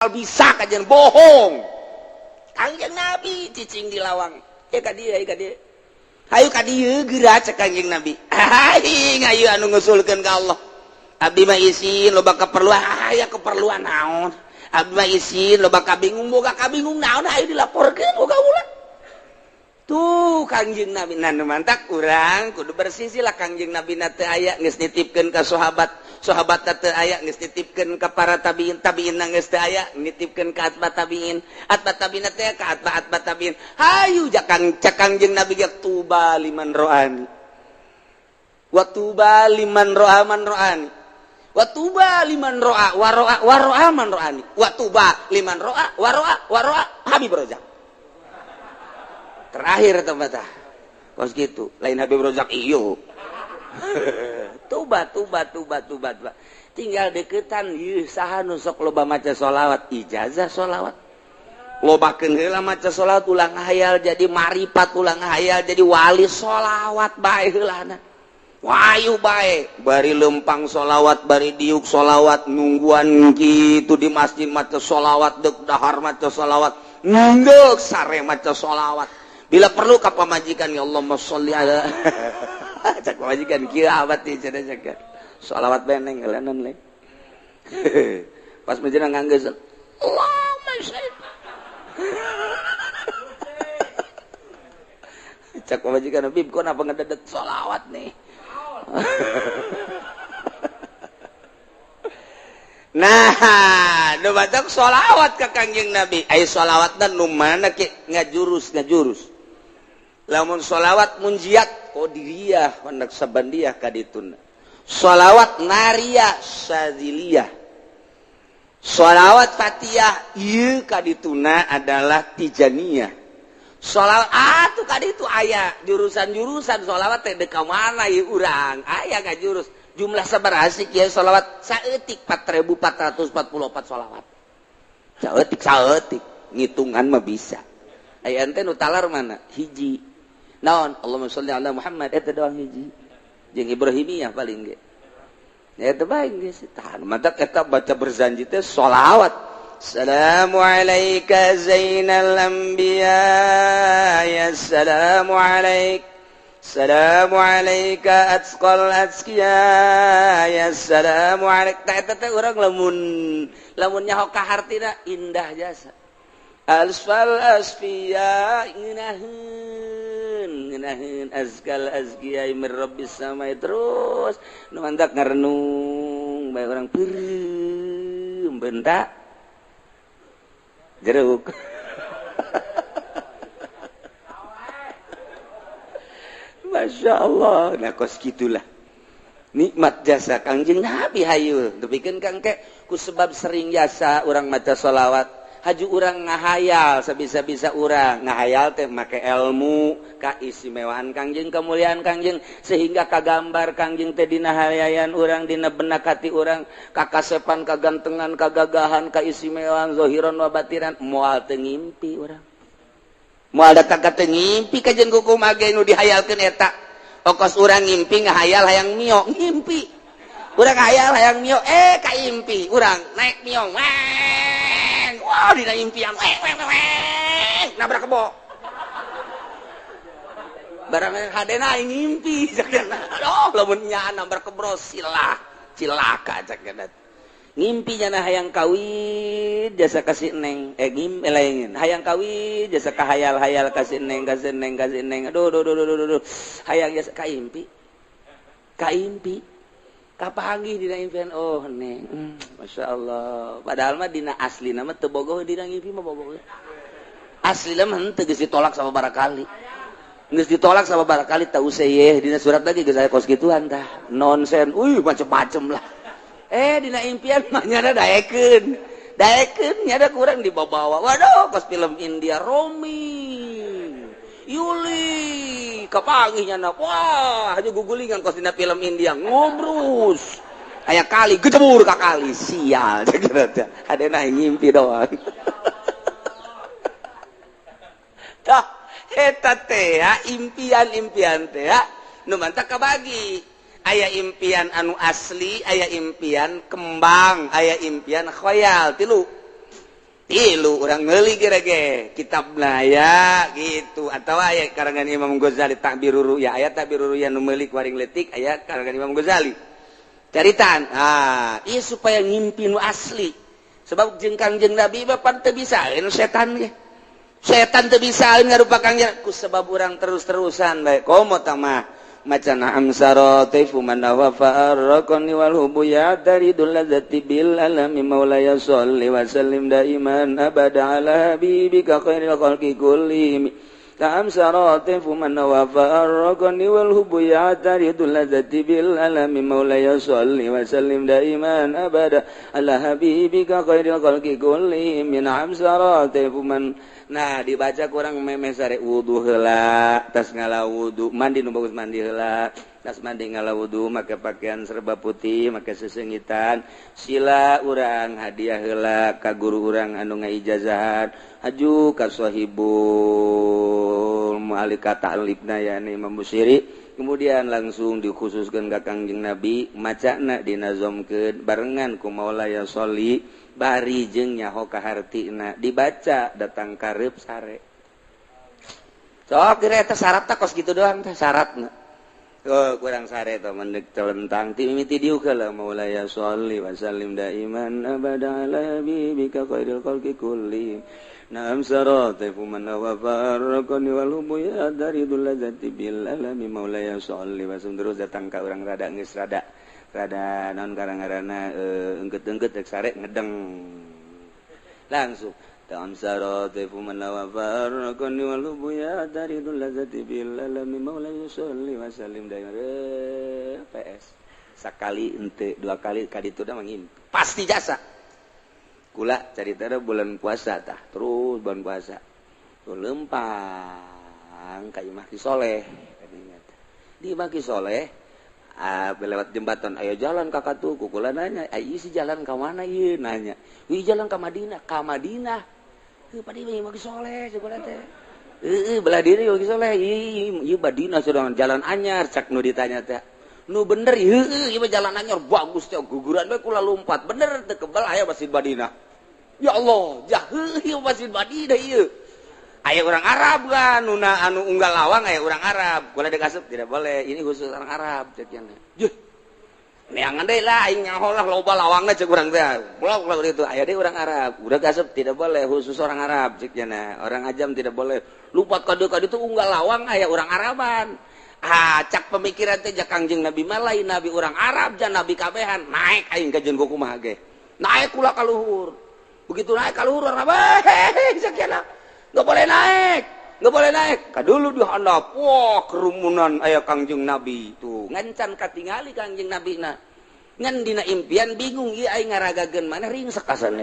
Bisa kajian bohong. Kangjeng Nabi cicing di lawang. Ya ka dieu, ka dieu. Hayu ka dieu geura cek Kangjeng Nabi. Aing ayu anu ngusulkeun ka Allah. Abdi mah isin loba keperluan, aya keperluan naon? Abdi mah isin loba kabingung, boga kabingung naon, hayu dilaporkeun boga ulah. Tuh Kangjeng Nabi nu mantak urang kudu bersisi lah. Kangjeng Nabi na teu aya geus nitipkeun ka sahabat, sahabat teu aya geus nitipkeun ka para tabiin, tabiin geus teu aya nitipkeun ka atba tabiin, atba tabiin teh ka atba atba tabiin. Hayu jakang cek Kangjeng Nabi ge, tuba liman ro'ani wa tuba liman ro'a man ro'ani wa tuba liman ro'a wa ro'a wa ro'a man ro'ani wa tuba liman ro'a wa ro'a wa ro'a Habib Rozak. Terakhir tempat kos gitu lain Habib Rozak iyo. Tuba tuba tuba tuba tuba. Tinggal deketan ieu saha nu sok loba maca sholawat, ijazah sholawat, lobakeun heula maca sholawat, ulang hayal jadi maripat, ulang hayal jadi wali, sholawat bae heulana, wayu bae, bari lempang sholawat, bari diuk sholawat, nungguan gitu di masjid maca sholawat, dek dahar maca sholawat, nunggu sare maca sholawat. Bila perlu ka pamajikan, ya Allahumma sholli ala, cak pamajikan kieu amat ieu cenah, cak sholawat beneng ngelanan le pas menjelang nganggeus Allahumma sholli, cak pamajikan, "Bib, kok napa ngededet sholawat nih?" Nah, nu batak sholawat ka Kangjeng Nabi. Ai sholawatna nu mana ke ngajurus ngajurus. Lamun sholawat munjiat qadiriyah, Naqsabandiyah kadituna. Sholawat nariyah Syadziliyah. Sholawat Fatihah ieu kadituna adalah Tijaniyah. Sholawat atuh kaditu aya jurusan-jurusan sholawat teh dek ka mana ieu urang? Aya ngajurus. Jumlah sabaraha sih kieu sholawat? Saeutik 4444 sholawat. Saeutik saeutik ngitungan mah bisa. Aya ente nu talar mana? Hiji. Naon? Allahumma sholli ala Muhammad eta doang hiji. Jeung Ibrahimiyah paling ge. Eta bae geus tahan matak eta baca berzanji teh sholawat. Assalamu alayka zainal anbiya ya assalamu alaik assalamu alayka atqal atqiya ya assalamu alaik. Tah eta teh urang lamun lamun nyaho ka hartina indah jasa. Asfal asfiya ngeunaheun ngeunaheun azkal azkiya mir rabbis samai terus nu mantak ngarenung bae urang peureum bentak jeruk. Masya Allah, nah kos gitulah nikmat jasa Kangjeng Nabi. Hayu depikeun kang ke ku sebab sering jasa urang maca sholawat, haju urang ngahayal sabisa-bisa urang ngahayal teh make ilmu kaistimewaan Kangjeng, kemuliaan Kangjeng, sehingga kagambar Kangjeng teh dina hayayan urang, dina benak hati urang, kakasepan, kagantengan, kagagahan, kaistimewaan zahiran wa batinan. Moal teu ngimpi urang, moal datang ka teu ngimpi kajeun kumaha ge nu dihayalkeun eta. Okos urang ngimpi ngahayal hayang mio, ngimpi urang hayal hayang mio, ka impi urang naik mio, weng wah dina impian weng weng weng nabrak kebo barang hadena aing ngimpi cak dena. Aduh, lamun nya nabrak kebo silah cilaka cak dena. Ngimpi nyana hayang kawin jasa kasih neng, ngim lain hayang kawin jasa kahayal-hayal kasih neng kasih neng kasih neng, aduh aduh aduh aduh aduh hayang jasa ka impi ka impi kapanggih dina impian, oh neng, Masya Allah. Padahal mah dina asli nama teu bogoh, dina ngimpi mah bogoh. Asli mah henteu, geus ditolak sama barakali, geus ditolak sama barakali, teu usah ye dina surat lagi geus aya kos gituan tah nonsen, uy macem-macem lah. Dina impian mah nyada daekeun daekeun nyada kurang dibawa-bawa. Waduh, kos film India Romi Yuli kapanggih nyana, wah hanya gugulingan kos dina film India ngobrus aya kali gejebur ka kali, sial cek teh hadena ngimpi doang. Tah eta teh impian-impian teh nu mantak kabagi. Aya impian anu asli, aya impian kembang, aya impian khoyal, tilu. Tilu urang meuli ge kitabna ya gitu atau aya karangan Imam Ghazali Ta'birur Ru'ya, aya Ta'birur Ru'ya nu meuli ku aring leutik, aya karangan Imam Ghazali. Caritaan ah ieu supaya ngimpi nu asli. Sebab jeung Kangjeng Nabi mah pan teu bisaeun setan ge. Setan teu bisaeun ngarupa Kangjeng ku sebab urang terus-terusan bae komo tah mah. Maca na'am saratifu man wafa arraqani wal hubu ya daridul ladzati bil alami maulaya sholli wa sallim daiman abada ala habibika khairil khalqi kullihim. Ta'am saratifu man wafa arraqani wal hubu ya daridul ladzati bil alami maulaya sholli wa sallim daiman abada ala habibika khairil khalqi kullihim. Na'am saratifu man. Nah dibaca kurang memeh sare wudu heula, tas ngala wudu, mandi nu bagus mandi heula, tas mandi ngala wudu make pakaian serba putih, make sesengitan, sila urang hadiah heula ka guru urang anu ngaijazahan, haju ka sahibul mu'alika ta'libna yani Imam Busiri, kemudian langsung dikhususkeun ka Kangjeng Nabi, macana dinazomkeun barengan ku Maulaya sholli bari jeung nyaho ka hartina dibaca datang karep sare. Sok kira eta syarat kos gitu doang teh syaratna. Oh, kurang sare teh mendek telentang ti mimiti diuk heula Maulaya sholli wa sallim daiman abada ala habibika khairil khalqi kulli. Naam saratifu man wa farraqani wal hubu ya daridul ladzati bil alami Maulaya sholli wa sallim. Terus datang ka urang rada geus rada rada non karang-karana engket-engket rek sare ngedeng langsung ta'am saratifu man wa farraqani wal hubu ya daridul ladzati bil alami maulaya sholli wa sallim daiman. PS sakali ente dua kali kaditu da mangimpi pasti jasa kula carita da bulan puasa tah terus bulan puasa tuh lempang ka imah Ki Soleh di imah Ki Soleh lewat jembatan ayo jalan kakak tuh kukula nanya ayo si jalan ke mana ieu nanya wih jalan ke Madinah ka Madinah heuh padi mah Ki Soleh cek teh heuh belah diri Ki Soleh ieu Madinah sedang jalan anyar cak nu ditanya teh nu bener heuh ieu jalan anyar bagus teh guguran we kula lompat bener teu kebal aya Masjid Madinah ya Allah jah heuh ieu Masjid Madinah ieu aya orang Arab kan nuna anu unggal lawang aya orang Arab kula dikasup tidak boleh ini khusus orang Arab cek nya juh neangan deui lah aing nyaho lah loba lawangna cek urang teh kula kula itu aya deui orang Arab udah kasup tidak boleh khusus orang Arab cek nya orang ajam tidak boleh lupat ka dieu itu unggal lawang aya orang Araban ah cak pemikiran teh ja Kangjeng Nabi mah lain nabi orang Arab ja nabi kabehan naik aing ka jeung kumaha ge naik kula ka luhur begitu naik ka luhur orang Arab cek nya nggak boleh naik, nggak boleh naik. Kadulu di handap, wah kerumunan aya Kangjeng Nabi tuh. Ngancan katingali Kangjeng Nabi na. Ngan dina impian bingung ieu aing ngaragageun mana ringsek asana.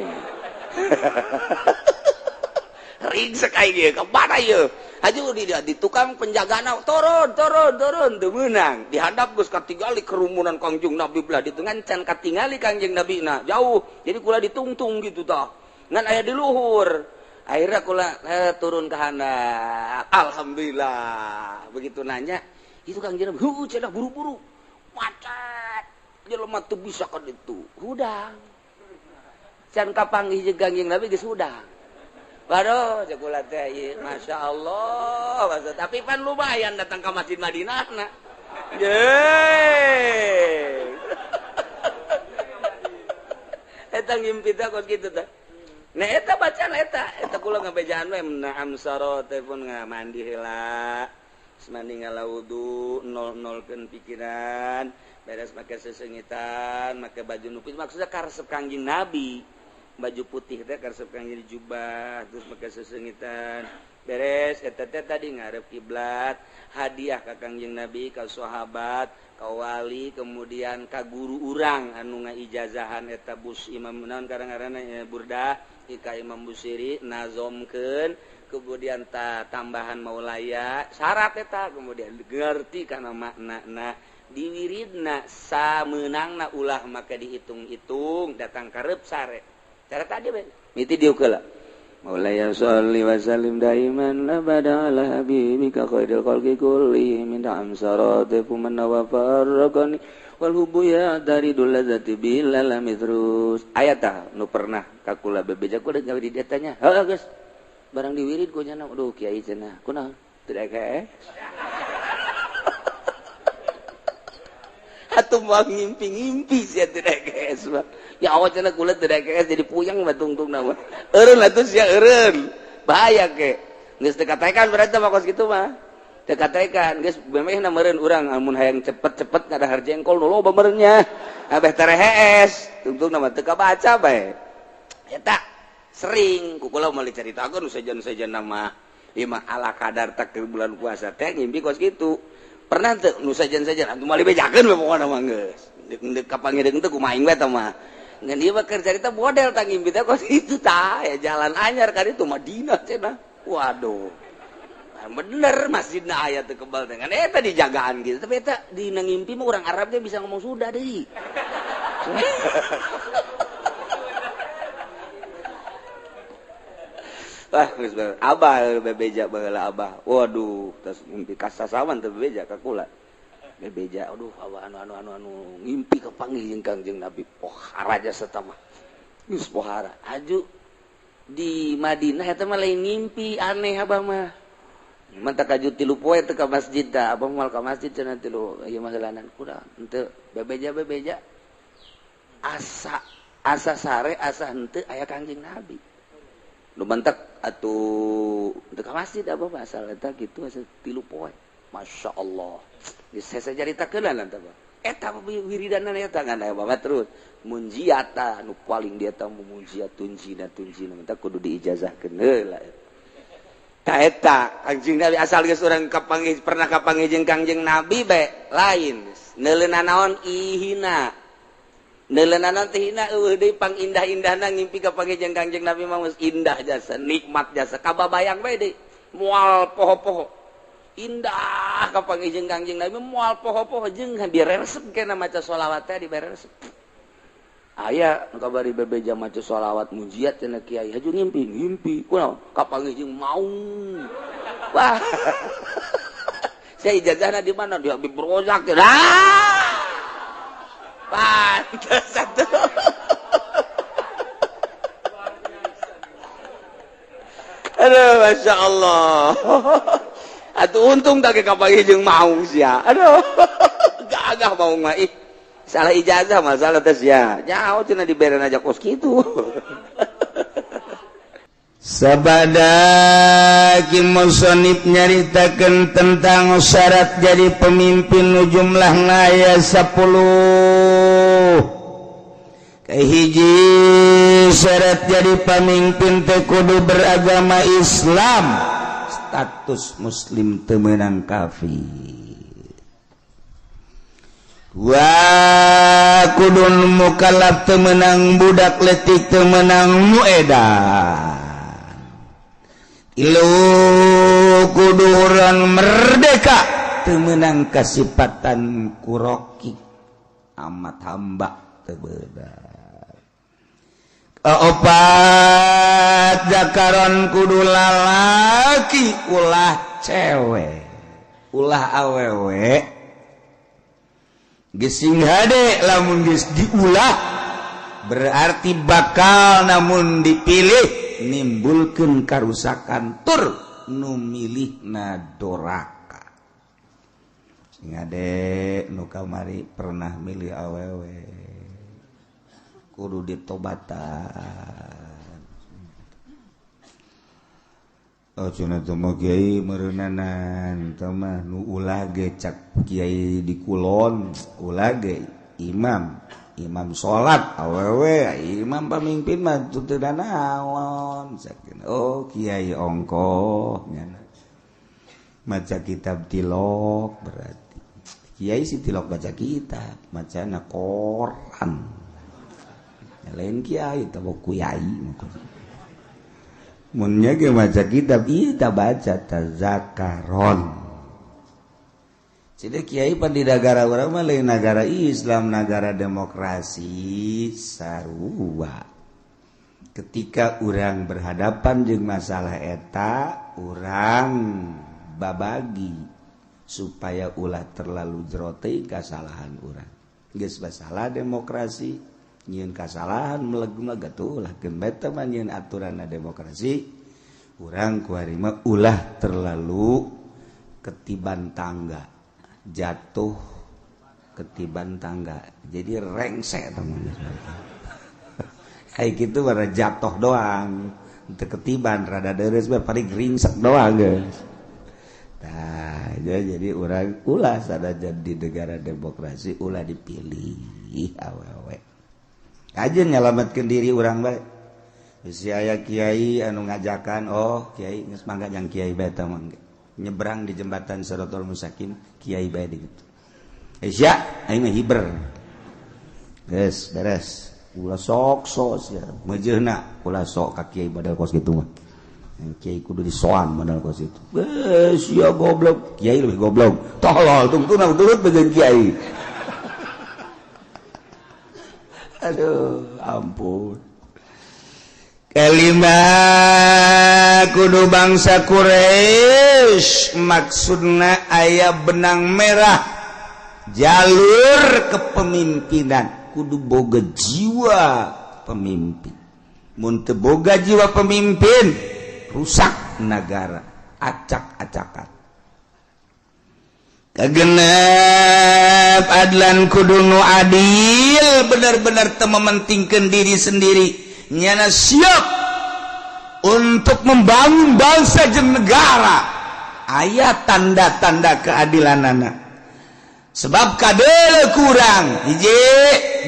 Ringsek aing ieu ka mana ieu? Haju di tukang penjagana turun, turun, turun teu meunang. Di handap geus katingali kerumunan Kangjeng Nabi belah ditu ngancan katingali Kangjeng Nabi na jauh. Jadi kula ditungtung gitu tah. Ngan aya di luhur. Akhirnya kula turun ke handap. Alhamdulillah. Begitu nanya, itu Kangjeng Nabi, heuh cenah buru-buru. Macet. Jelema teu bisa ka ditu. Hudang. Can kapanggih jeung Kangjeng Nabi geus hudang. Waduh, cek kula teh ieu, masyaallah. Tapi pan lumayan datang ke Masjid Madinah na. Yeay. Eta ngimpi teh kos kitu teh. Nah eta bacaan eta, eta kula ngabejaan we na'am sarate pun mandi heula. Mandi ngala wudu, nol-nolkeun pikiran, beres make sesengitan, make baju nu putih maksudnya karesep Kangjeng Nabi. Baju putih teh karesep Kangjeng jubah, terus make sesengitan. Beres eta teh tadi ngarep kiblat, hadiah ka Kangjeng Nabi, ka sahabat, ka wali, kemudian ka guru urang anu ngaijazahan eta bus Imam naon karang-karangna Burdah ka Imam Busiri nazomkeun kemudian tambahan maulaya syarat eta kemudian ngerti kana maknana diwiridna samenangna ulah maka dihitung-hitung datang karep sare cara tadi we miti dieu heula Maulaya sholli wa sallim daiman abada ala habibika khairil khalqi kullihim min amsarati man wa farraqani wal hubbu ya dari dulazati bilal terus aya tah nu pernah ka kula bebeja ku gawe di dieu nya. Heuh geus barang diwirid ku nya aduh kiai cenah kunaon teu kae atuh moal ngimpi-ngimpi sia teu kae mah. Ya Allah cenah kula teu kae jadi puyeng batungtungna mah. Eureun atuh sia eureun. Bahaya ke. Geus teu katekan berarti mah kos kitu mah. Teu katekan geus memehna meureun urang amun hayang cepet-cepet ngadahar jengkol nu loba meureun nya. Abeh terehees tungtungna mah teu kabaca bae. Eta sering ku kula moal dicaritakeun sejen-sejen mah. Ieu mah ala kadar takdir bulan puasa teh ngimpi kos kitu. Pernah teu nu sejen-sejen atuh moal dibejakeun we pokona mah geus. Deuk kapangireung teh kumaha aing we tah mah. Ngan ieu mah keur carita model tah ngimpi teh kos kitu tah ya jalan anyar ka ditu Madinah cenah. Waduh. Bener masjidna aya teu kebal teh ngan eta dijagaan gitu. Tapi eta dina ngimpi mah urang Arab ge bisa ngomong sudah deui. Wah, geus abah bebeja baheula abah. Waduh, tas ngimpi kasasawan teu bebeja ka kula. Bebeja, aduh abah anu ngimpi kapanggih jeung Kangjeng Nabi. Pohara jasa tah mah. Geus pohara. Aju di Madinah eta mah lain ngimpi aneh abah mah. Manta kaju 3 poe teu ka masjid tah, abah moal ka masjid cenah 3 ieu mah heulanan kurang. Henteu bebeja-bebeja. Asa sare asa henteu aya Kangjeng Nabi. Nu mantak atuh teu ka masjid abah mah asal eta kitu asa 3 poe. Masya Allah. Geus saya caritakeun lah tah. Eta wiridanan eta ngan aya bapak terus. Munjiata nu paling dia tah munjiat tunjina mantak kudu diijazahkeun heula. Ta eta Kangjeng Nabi asal geus urang kapanggih pernah kapanggih jeung Kangjeng Nabi bae lain. Neuleuna naon ihina. Neuleuna naon teh hina eueuh deui pangindah-indahna ngimpi kapanggih jeung Kangjeng Nabi mah geus indah jasa, nikmat jasa kababayang bae deui. Moal poho-poho. Indah kapanggih jeung Kangjeng Nabi moal poho-poho jeung diresep kena maca sholawat teh diberesep. Aya nu kabari bebeja maca sholawat munjiat cenah kiai haju ngimpi kunaon kapanggih jeung maung. Wah. Saya ijazahna di mana di Habib Rozak. Ah! Pantes atuh. Aduh Masya Allah. Atuh untung tak kapanggih jeung maung sia. Aduh. Gagah maung mah ih. Salah ijazah masalah teh sia. Nyaho cenah diberen aja kos kitu. Sabada ki musonib nyaritakeun tentang syarat jadi pemimpin nu jumlahna aya 10. Kahiji syarat jadi pemimpin teh kudu beragama Islam, status muslim teu meunang kafir. Wa kudun mukallaf teu meunang budak leutik teu meunang nu edan. Tilu kudu urang merdeka teu meunang kasipatan kuroki amat hamba teu beunang. Kaopat zakaron kudu lalaki ulah cewek ulah awewe. Gesing hade lamun geus diulah berarti bakal namun dipilih nimbulkeun karusakan tur nu milihna doraka. Sing hade nu kamari pernah milih awewe kudu ditobatan. Oh cenah teh mah kiai meureunnanan teh mah nu ulah ge cak kiai di kulon ulah ge imam salat awewe imam pamimpin mah teu naon sakin. Oh kiai ongkoh nya maca kitab tilok berarti kiai si tilok baca kitab macana koran lain kiai teh kiai munnya ge maca kitab ieu ta baca tazakaron. Jadi kiai pan di nagara urang mah lain nagara Islam, nagara demokrasi sarua. Ketika urang berhadapan jeung masalah eta, urang babagi supaya ulah terlalu jero teuing kasalahan urang. Geus masalah demokrasi, nyieun kasalahan meleg-meleg atuh ulah keun bae teh mah nyieun aturanna demokrasi. Urang kuari mah ulah terlalu ketiban tangga, jatuh ketiban tangga, jadi rengsek teman. Kayak gitu bara jatuh doang, teu ketiban, rada deres bae, paling ringsek doang guys. Nah, jadi urang ulah sada jadi negara demokrasi ulah dipilih awewe. Kajeun nyalametkeun diri urang bae. Si aya kiai anu ngajakan, oh kiai geus mangga jang kiai bae tah mangga. Nyebrang di jembatan Siratal Mustaqim, kiai bae di kitu. Eh sia, aing mah hiber. Geus beres. Ulah sok sok sia. Meujeuhna ulah sok ka kiai model kos kitu mah. Kiai kudu disoan model kos itu. Eh sia goblok, kiai lebih goblok. Tolol tungtuna gelut jeung kiai. Aduh, ampun. Kelima kudu bangsa Quraisy, maksudna aya benang merah jalur kepemimpinan, kudu boga jiwa pemimpin. Mun teu boga jiwa pemimpin, rusak negara, acak-acakan. Kagenep adlan kudu nu adil, benar-benar teu mementingkeun diri sendiri, nyana siap untuk membangun bangsa jeung negara. Aya tanda-tanda keadilanana. Sebab kadele kurang hiji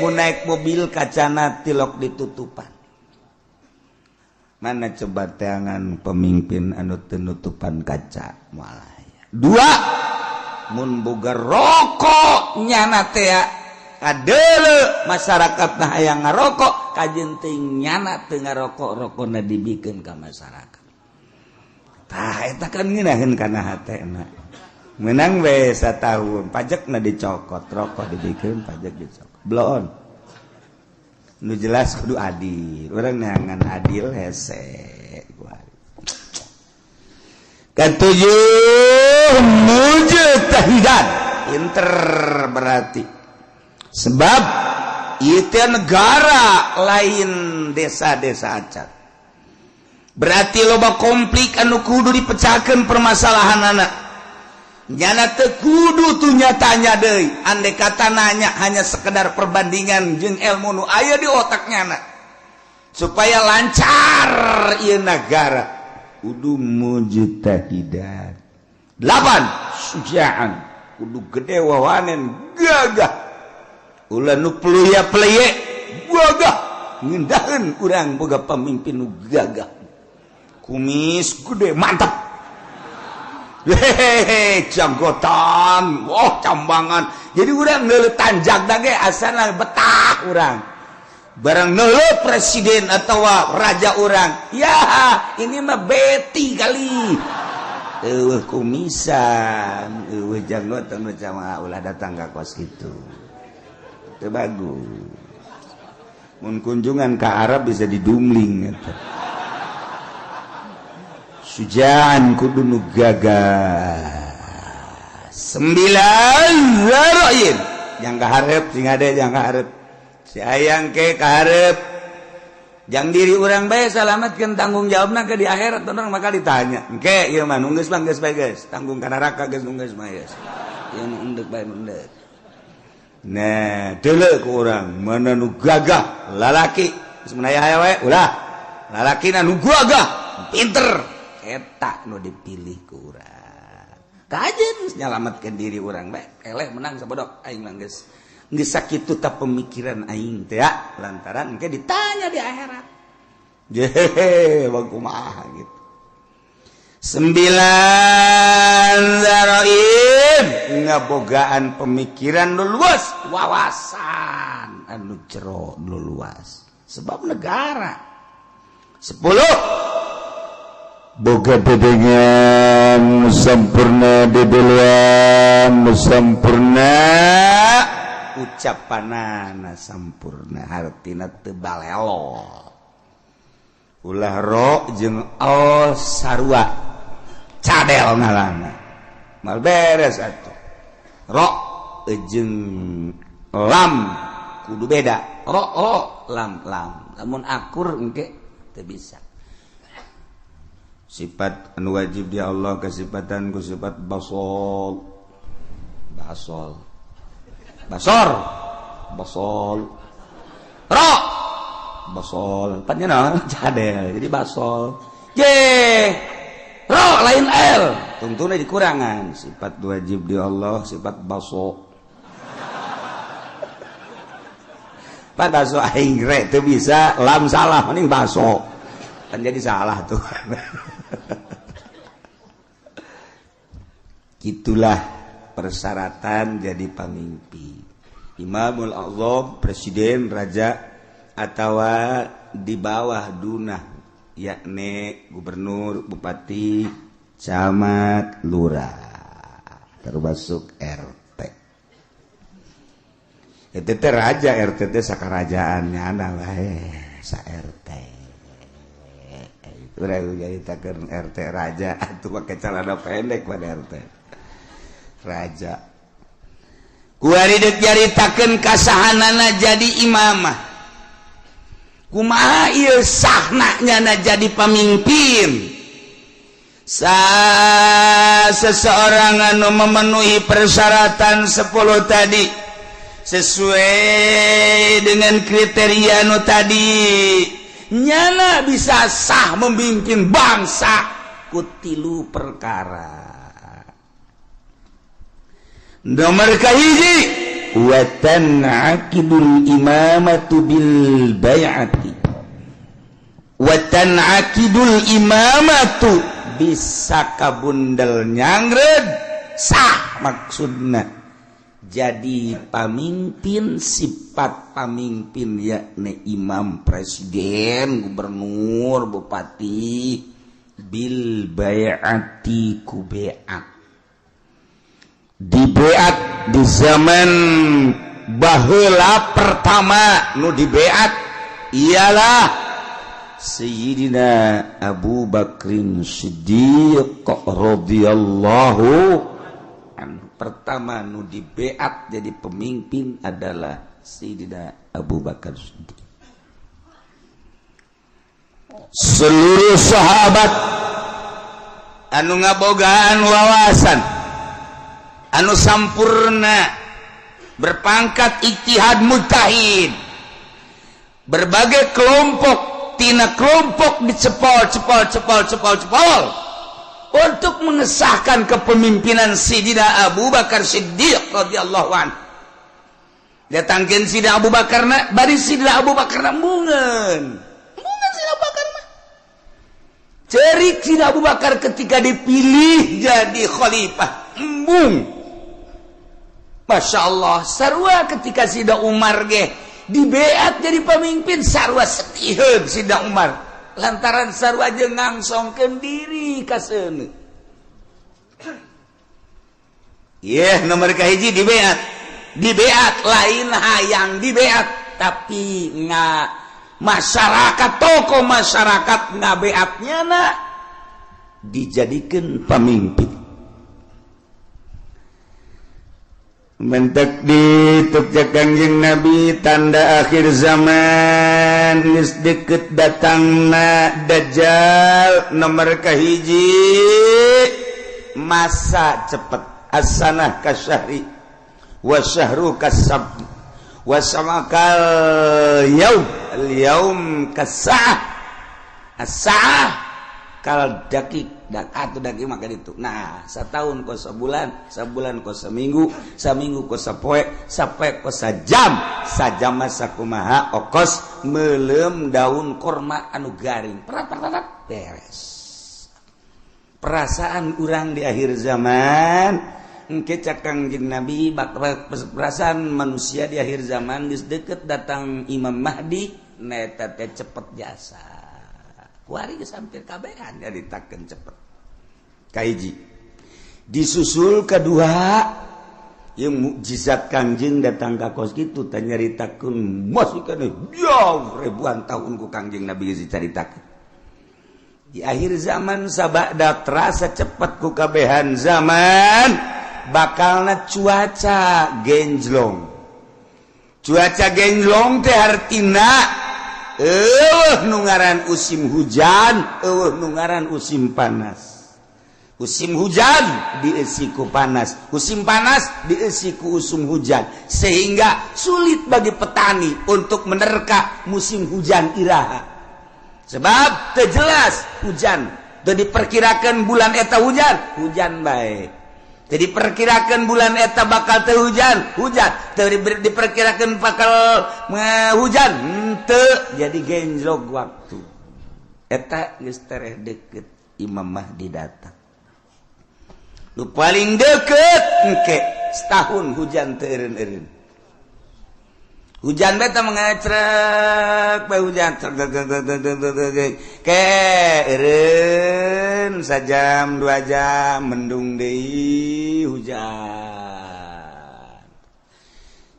mun naik mobil kacana tilok ditutupan. Mana coba teangan pemimpin anu teu nutupan kaca moal aya. Dua, mun boga rokok nyana teh kadele masyarakat nah hayang ngarokok, kajeun teuing nyana teu ngarokok, rokona dibikeun ka masyarakat. Tah eta kan ngeunaheun kana hatena. Menang we satahun pajakna dicokot, rokok dibikeun pajak dicokot. Bloon. Nu jelas kudu adil. Urang neangan adil hese. Ketujuh mujtahidan, pinter berarti. Sebab itu negara lain desa-desa acan. Berarti loba konflik anu kudu dipecahkan permasalahan anak. Nyana teu kudu tuh nyatanya deui. Andai kata nanya hanya sekedar perbandingan jeung ilmu nu aya di otak nyana. Supaya lancar ieu negara. Kudu mujtahidan. 8 sujaan, kudu gede wawanen gagah. Ulah nu peluya peleye gagah, ngindaheun urang boga pamimpin nu gagah. Kumis gede mantap. Hehehe, janggotan, oh cambangan. Jadi urang neuleuh tanjak ge asana betah urang. Barang neuleuh presiden atau raja urang, ya ini mah beti kali. Eueuh kumisan, eueuh janggotan macam ulah datang ka kos kitu. Teu bagus. Mun kunjungan ka Arab bisa didumling eta. Sujaan kudu nu gagah. 9 zaroin. Yang kaharep sing ade yang kaharep. Si ayang ke kaharep. Jang diri urang bae salametkeun tanggung jawabna ke di akhirat urang bakal ditanya. Engke ieu mah nu geus mah geus bae geus, tanggung ka neraka geus nu geus mah geus. Ieu nu endek bae endek. Nah, deuleu ku urang mana nu gagah lalaki geus menaya aya we ulah. Lalakina nu gagah pinter. Eta nu dipilih ku urang. Kajeun nyalametkeun diri urang bae eleh menang sabodok aing mah geus. Geus sakitu ta pemikiran aing teh ya, lantaran engke ditanya di akhirat. Jehe, kumaha gitu. 9 zaroim ngabogaan pemikiran nu luas, wawasan anu jero nu luas. Sebab negara. 10 boga dedengan sempurna, dedeluan sempurna, ucapanana sampurna, hartina teu balelo. Ulah ro jeung al sarua cadel ngalana mal beres atuh. Ro jeung lam kudu beda, ro ro lam lam, lamun akur engke teu bisa. Sifat anu wajib di Allah kesifatan ku sifat basol, basol, basor, basol, ro, basol, pan nya cadel jadi basol. J, ro lain l, tungtuna dikurangan. Sifat wajib di Allah sifat baso. Pan baso aing re teu bisa, lam salah mending baso. Kan jadi salah tuh. Itulah persyaratan jadi pemimpin. Imamul A'zam, presiden, raja, atau di bawah dunah, yakni gubernur, bupati, camat, lurah, termasuk RT. Itu teh raja, RT teh sakarajaannya ana bae sa RT. Urang nyaritakeun RT raja atuh make celana pendek pada RT. Raja. Kuari deuk nyaritakeun kasahanana jadi imamah. Kumaha ieu sahna nyana jadi pamimpin? Seseorang anu memenuhi persyaratan 10 tadi sesuai dengan kriteria nu tadi, nyana bisa sah memimpin bangsa ku tilu perkara. Nomor kahiji, wa tan'aqidul imamatu bil bai'ati. Wa tan'aqidul imamatu bisa kabundel nyangred sah maksudna jadi pamimpin, sifat pamimpin yakni imam, presiden, gubernur, bupati, bil bai'ati ku bai'at. Dibeat di zaman baheula pertama nu dibeat ialah Sayyidina Abu Bakrin Siddiq radhiyallahu anhu. Pertama nu dibeat jadi pemimpin adalah Sayyidina Abu Bakar Siddiq. Seluruh sahabat anu ngabogaan wawasan anu sampurna, berpangkat ijtihad mujtahid, berbagai kelompok tina kelompok dicepol cepol cepol cepol cepol untuk mengesahkan kepemimpinan Sayyidina Abu Bakar Siddiq radhiyallahu anhu. Datangkeun Sayyidina Abu Bakar na, bari Sayyidina Abu Bakar na embungeun. Embungeun Sayyidina Abu Bakar mah. Cerik Sayyidina Abu Bakar ketika dipilih jadi khalifah, embung. Masya Allah, sarua ketika Sayyidina Umar ge dibeat jadi pemimpin, sarua setiheun Sayyidina Umar lantaran sarua jeung ngangsongkeun diri ka seuneu. Yeh, nomor kahiji dibeat. Dibeat lain hayang dibeat, tapi nga masyarakat, tokoh masyarakat ngabeatnya na dijadikan pemimpin. Mentek dituk Kangjeng Nabi tanda akhir zaman geus deket datangna Dajjal. Nomor kahiji masa cepet, as-sanah kasyahri wa syahru kasab wa samakal yaum al yaum kasa'ah as-sa'ah kal dakik dan atau daging maka itu. Nah, setahun kos sebulan, sebulan kos seminggu, seminggu kos sapoe, sapoe kos sajam, sajam masa kumaha okos melem daun korma anu garing. Perat perat beres. Perasaan urang di akhir zaman, engke cak Kangjeng Nabi, perasaan manusia di akhir zaman geus deket datang Imam Mahdi, neta teh cepet jasa. Kuari geus hampir kabehan nyaritakeun cepet. Kahiji disusul kedua yang mukjizat Kangjeng datang ka kos kitu teh nyaritakeun masih keneh jauh ribuan tahun ku Kangjeng Nabi geus dicaritakeun. Di akhir zaman sabada terasa cepet ku kabehan zaman, bakalna cuaca genjlong. Cuaca genjlong teh hartina eueuh nu ngaran musim hujan, eueuh nu ngaran musim panas. Musim hujan diisi ku panas, musim panas diisi ku usum hujan, sehingga sulit bagi petani untuk menerka musim hujan iraha, sebab teu jelas hujan. Teu diperkirakan bulan eta hujan, hujan bae. Teu diperkirakan bulan eta bakal teu hujan, hujan. Teu diperkirakan bakal hujan, henteu. Jadi genjlok waktu eta. Geus tereh deket Imam Mahdi datang. Lu paling deket engke setahun hujan teu eureun-eureun. Hujan beta mengecrek bae, hujan trek trek trek trek trek trek, ke eureun sajam 2 jam, mendung deui, hujan.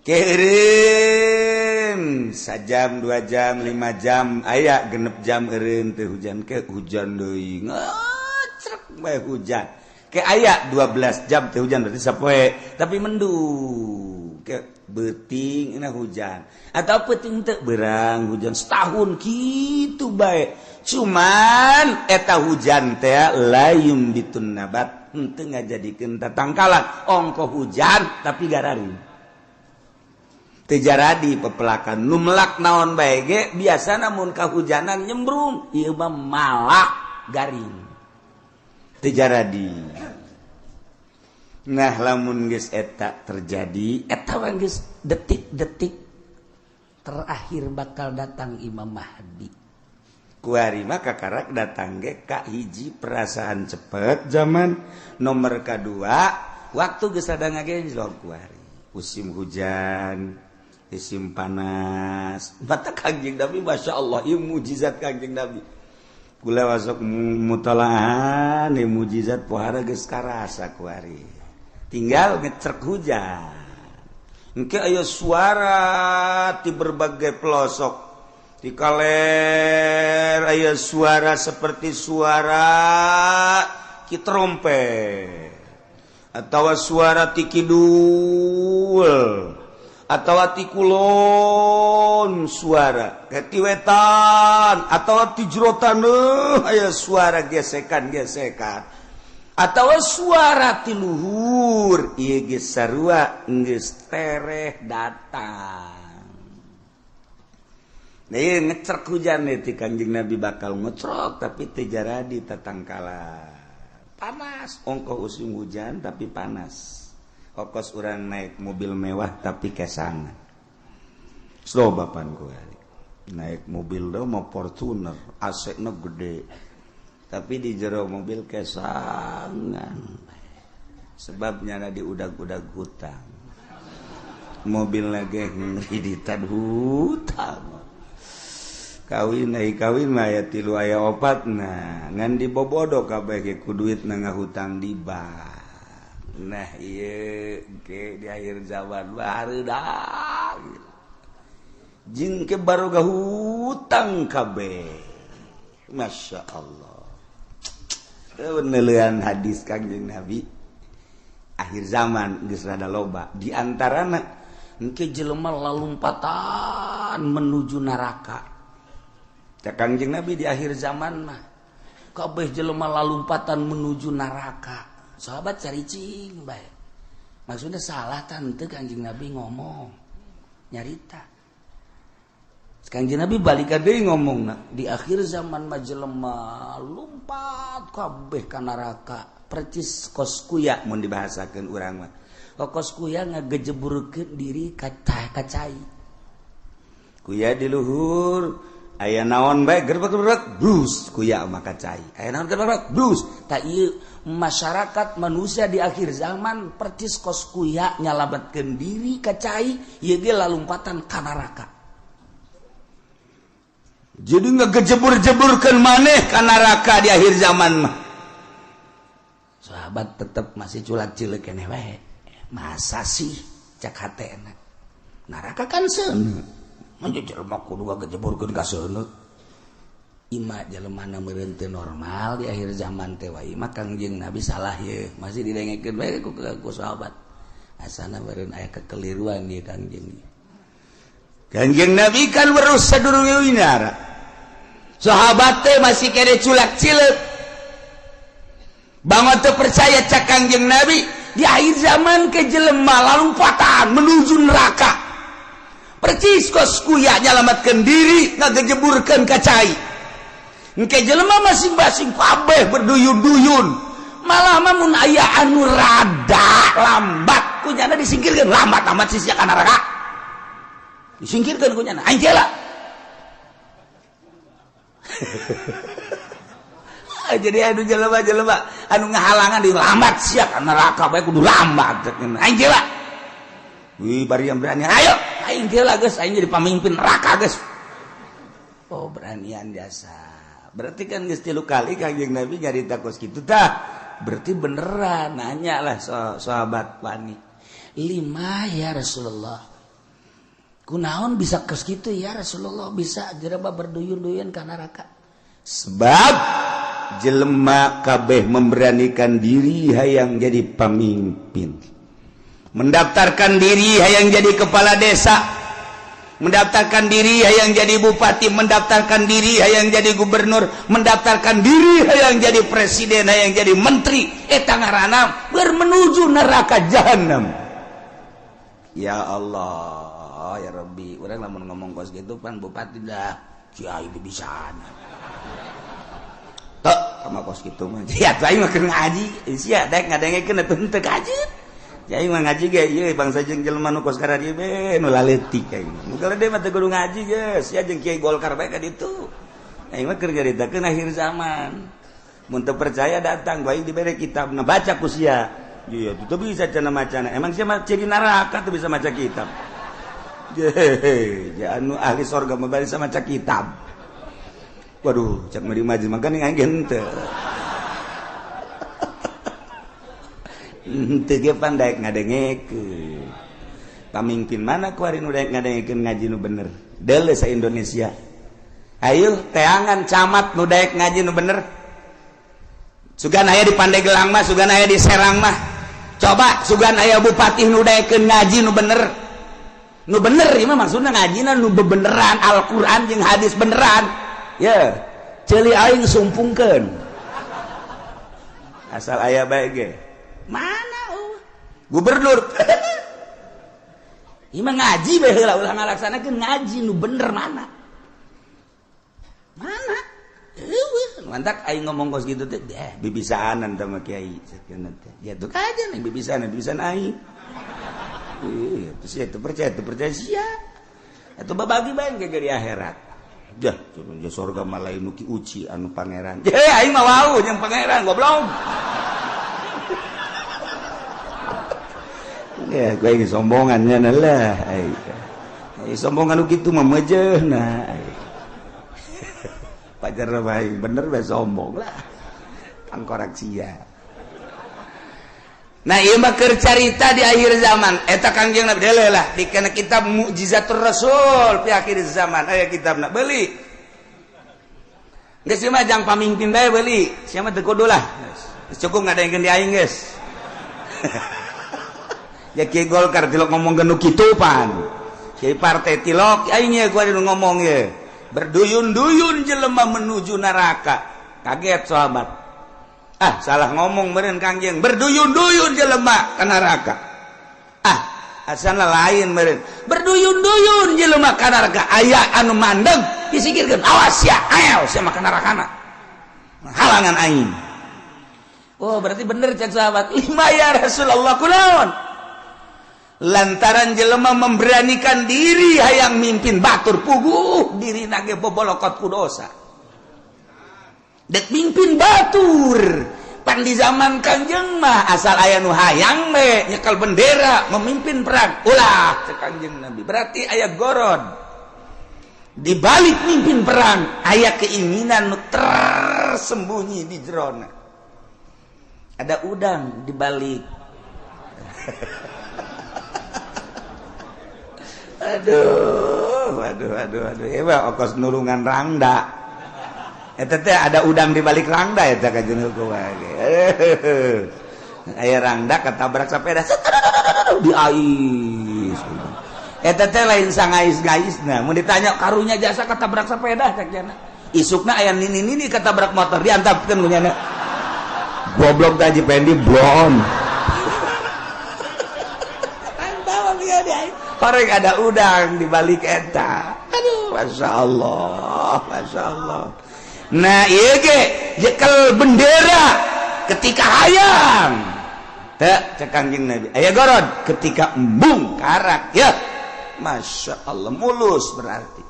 Ke eureun sajam, 2 jam, 5 jam, aya 6 jam eureun teu hujan, ke hujan deui, ngecrek bae hujan. Ke aya 12 jam teu hujan, berarti sapoe tapi mendung. Ke beuting na hujan atau peuting teu berang hujan. Setahun kitu bae, cuman eta hujan teh la yumbitun nabat, henteu ngajadikeun tatangkalan. Ongko hujan tapi gararing, teu jaradi pepelakan. Nu melak naon bae ge biasa namun kahujanan nyembrung, ieu mah malak garing, teu jaradi. Nah, lamun geus eta terjadi, eta mah geus detik-detik terakhir bakal datang Imam Mahdi. Kuari mah kakarak datang ge ka hiji perasaan cepet zaman, nomor kedua waktu geus rada ngagenjlok kuari, musim hujan, musim panas. Mata Kangjeng Nabi, Masya Allah, ieu mujizat Kangjeng Nabi. Kula masuk mutalaah nih, mujizat pohara geus karasa kuari. Tinggal ngecrek hujan engke aya suara di berbagai pelosok. Di kaler aya suara seperti suara ki trompet atau suara ti kidul atau ti kulon, suara ti wetan atau ti jero taneuh aya suara gesekan-gesekan atau suara ti luhur. Ieu geus sarua geus tereh datang. Nah, ieu ngecrek hujan nih ti Kanjeng Nabi bakal ngecrok tapi teu jaradi tatangkalan. Panas, ongkoh musim hujan tapi panas. Okos urang naik mobil mewah tapi kesangan. Slow bapan gue naik mobil do mau Fortuner, AC na gede, tapi di jero mobil kesangan, sebabnya di udag-udag hutang. Mobil lagi ngreditan hutang. Kawin ai kawin mah aya tilu, aya opat. Nah, ngan dibobodo kabeh ge ku duit na ngahutang di bank. Nah, ieu ke di akhir zaman barudak jeung ke baroga hutang kabeh. Masya Allah, penelian hadis Kangjeng Nabi akhir zaman geus rada loba. Di antarana engke jelema lalumpatan menuju neraka. Cak Kangjeng Nabi, di akhir zaman mah kabeh jelema lalumpatan menuju neraka. Sahabat caricing bae, maksudnya salah tante Kangjeng Nabi ngomong nyarita. Kangjeng Nabi balik deui ngomong, di akhir zaman mah jelema lumpat kabeh ka neraka percis kos kuya. Mun dibahasakeun urang mah kos kuya ngagejeburkeun diri ka cai. Kuya di luhur aya naon bae, gerbek-gerbek brus, kuya mah ka cai. Aya naon, gerbek brus. Tak ieu masyarakat manusia di akhir zaman percis kos kuya nyalametkeun diri ka cai, ieu ge lalumpatan ka neraka. Jadi ngegejebur-jeburkan maneh ka neraka di akhir zaman mah. Sahabat tetep masih culak cilik keneh wae. Masa sih, cak hatena, neraka kan seuneu, mun jelema kudu ngagejeburkeun ka seuneu. Ima jelema na meureun teu normal di akhir zaman teh wae mah Kangjeng Nabi salah ye masih didengekeun bae ku sahabat. Asana meureun aya kekeliruan ieu Kangjeng. Kangjeng Nabi kan weruh sadurunge winara. Sahabat teh masih kene culak cileuk. Bangun teu percaya cak Kangjeng Nabi di akhir zaman ke jelema lalumpatan menuju neraka. Percis kos kuya nyalamatkeun diri ngagejeburkeun ka cai. Engke jelema masing-masing kabeh berduyun-duyun. Malah mah mun aya anu rada lambat kunyana disingkirkeun, lambat amat sih sia ka neraka. Disingkirkeun kunyana aing teh lah. Jadi anu jelema-jelema anu ngahalangan di lambat sia ka neraka bae kudu lambat aing teh lah. Wih bari yang berani ayo aing teh lah geus aing jadi pamimpin neraka geus. Oh beranian jasa. Berarti kan geus 3 kali Kangjeng Nabi nyarita kos kitu tah. Berarti beneran nanya lah sahabat wani. 5 ya Rasulullah. Kunaon bisa kos kitu ya Rasulullah bisa jelema berduyun-duyun ka neraka. Sebab jelema kabeh memberanikan diri hayang jadi pamimpin. Mendaftarkan diri hayang jadi kepala desa. Mendaftarkan diri hayang jadi bupati, mendaftarkan diri hayang jadi gubernur, mendaftarkan diri hayang jadi presiden, hayang jadi menteri, eta ngaranna bermenuju neraka jahanam. Ya Allah, ya Rabbi, urang lamun ngomong kos gitu pan bupati dah kiai bisaan. Tok sama kos kitu mah. Sia aing mah keur ngaji, sia daek ngadengekeun atuh henteu kaji. Aing mah ngaji ge ieu bangsa jeung jelema nu kos kararieu be nu laletik aing. Nu gede mah teu kudu ngaji geus, sia jeung kiai Golkar bae ka ditu. Aing mah keur nyaritakeun akhir zaman. Mun teu percaya datang bae dibere kitabna baca ku sia. Iya, teu bisa cenah macana. Emang sia mah ciri neraka teu bisa maca kitab. Jehe, ja anu ahli sorga mah bisa maca kitab. Waduh, cak mah di majelis mah geuning aing ge henteu. Henteu ge pan daek ngadengekeun. Pamimpin mana kuari nu daek ngadengekeun ngaji nu bener? Deuleu sa Indonesia. Ayo teangan camat nu daek ngaji nu bener. Sugan aya di Pandeglang mah, sugan aya di Serang mah. Coba sugan aya bupati nu daekeun ngaji nu bener. Nu bener ieu mah maksudna ngajina nu bebeneran Al-Qur'an jeung hadis beneran. Ye, ceuli aing sumpungkeun. Asal aya bae ge. Mana gubernur ieu mah ngaji bae heula ulah ngalaksanakeun ngaji nu bener mana mana eueuh mantak aing ngomong kos kitu teh bibisaanan teh mah kiai sakeuna teh ya tuh kaja nih bibisaanan bibisan aing ieu teu sia teu percaya sia atuh babagi bae ge di akhirat jah cenah sorga mah lain nu ki uci anu pangeran je aing mah wau jeung pangeran goblok. Ya, gue ini sombongannya lah. Sombongan lu gitu mah mejeuhna. Pacar baik bener bae sombong lah. Tangkorak sia. Nah, ieu mah keur carita di akhir zaman. Eta Kangjeng Nabi deuleu lah di kana kitab Mukjizatur Rasul fi akhir zaman. Aya kitabna beuli. Geus ieu mah jang pamimpin bae beuli. Sia mah teu kudu lah. Geus cukup ngadengkeun di aing geus. Ya kiai Golkar tilok ngomong nu kitu pan. Kiai partai tilok aing ye gua nu ngomong ye. Berduyun-duyun jelema menuju neraka. Kaget sahabat. Ah, salah ngomong meureun Kangjeng. Berduyun-duyun jelema ka neraka. Ah, asana lain meureun. Berduyun-duyun jelema ka neraka. Aya anu mandeg disingkirkeun. Awas sia, ayo sia mah ka nerakana. Halangan aing. Oh, berarti bener cek sahabat. Lima ya Rasulullah kunaon? Lantaran jelema memberanikan diri hayang mimpin batur puguh diri nage bobolokot ku dosa. Dek mimpin batur. Pan di zaman Kangjeng mah asal aya nu hayang we nyekel bendera memimpin perang. Ulah cek Kangjeng Nabi. Berarti aya goron. Di balik mimpin perang aya keinginan nu tersembunyi di jerona. Ada udang di balik. Aduh, aduh, aduh, aduh. Ewa okos nulungan rangda. Eta teh ada udang di balik rangda eta ka jeung kumaha. Aya rangda ketabrak sepeda di ais. Eta teh lain sangais-gaisna. Mun ditanya karunya jasa ketabrak sepeda cak jana. Isukna aya nini-nini ketabrak motor diantapkeun ku nyana. Goblok teh Haji Pendi blon. Horeng ada udang di balik eta. Aduh, Masya Allah, Masya Allah. Nah, ieu ge jekel bendera ketika hayang. Teu cek Kangjeng Nabi. Aya gorod ketika embung karak ya. Masya Allah mulus berarti.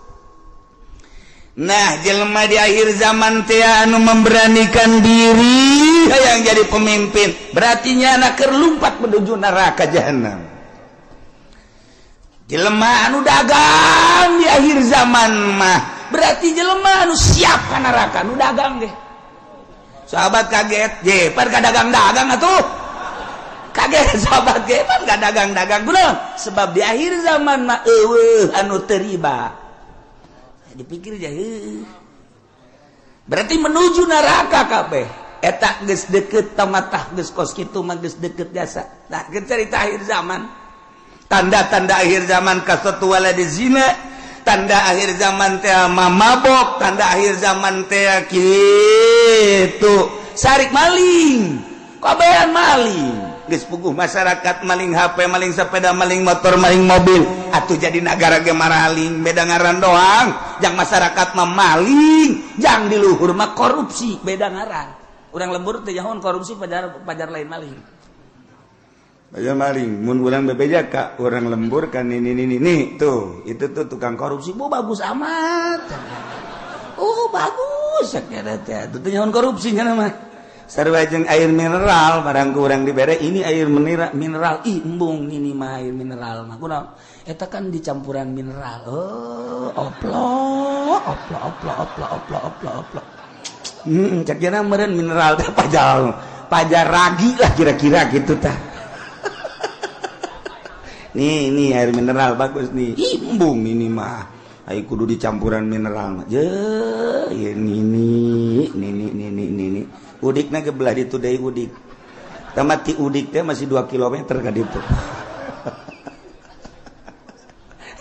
Nah, jelema di akhir zaman teh anu memberanikan diri hayang jadi pemimpin, berarti nyana keur lumpat menuju neraka jahanam. Jelema anu dagang di akhir zaman mah berarti jelema anu siap ka neraka nu dagang ge. Sahabat kaget, je pan ka dagang-dagang atuh. Kaget sahabat ge pan ka dagang-dagang kunaon? Sebab di akhir zaman mah eueuh anu teu riba. Dipikir je heuh. Berarti menuju neraka kabeh. Eta geus deukeut tamatah geus kos kitu mah geus deukeut jasa. Nah, cerita akhir zaman. Tanda-tanda akhir zaman kasatu waladi zina, tanda akhir zaman teh mabok, tanda akhir zaman teh kitu sarik maling, kabehan maling. Geus puguh masyarakat maling HP, maling sepeda, maling motor, maling mobil. Atuh jadi nagara ge maraling, beda ngaran doang. Jang masyarakat mah maling, jang di luhur mah korupsi, beda ngaran. Urang lembur teh jahon korupsi pajar lain maling. Ayo maling, mun urang bebeja ka urang lembur kan ini ini ini tuh, itu tuh tukang korupsi, bu bagus amat. Oh bagus, sakira teh. Tuh teh nyaho korupsi nya mah. Sarua jeung air mineral barang ku urang dibere ini air mineral, ih embung ini mah air mineral mah. Kunaon? Eta kan dicampuran mineral. Oh, oplo, oplo, oplo, oplo, oplo, oplo, oplo. Cek jana meureun mineral teh pajar ragi lah kira-kira gitu tah. Nih, nih air mineral bagus nih. Embung ini mah. Ayo kudu dicampuran mineral mah. Je, ya nini, nini, nini, nini. Udikna ge belah ditu deui udik. Tamat ti udik teh masih 2 km ka ditu.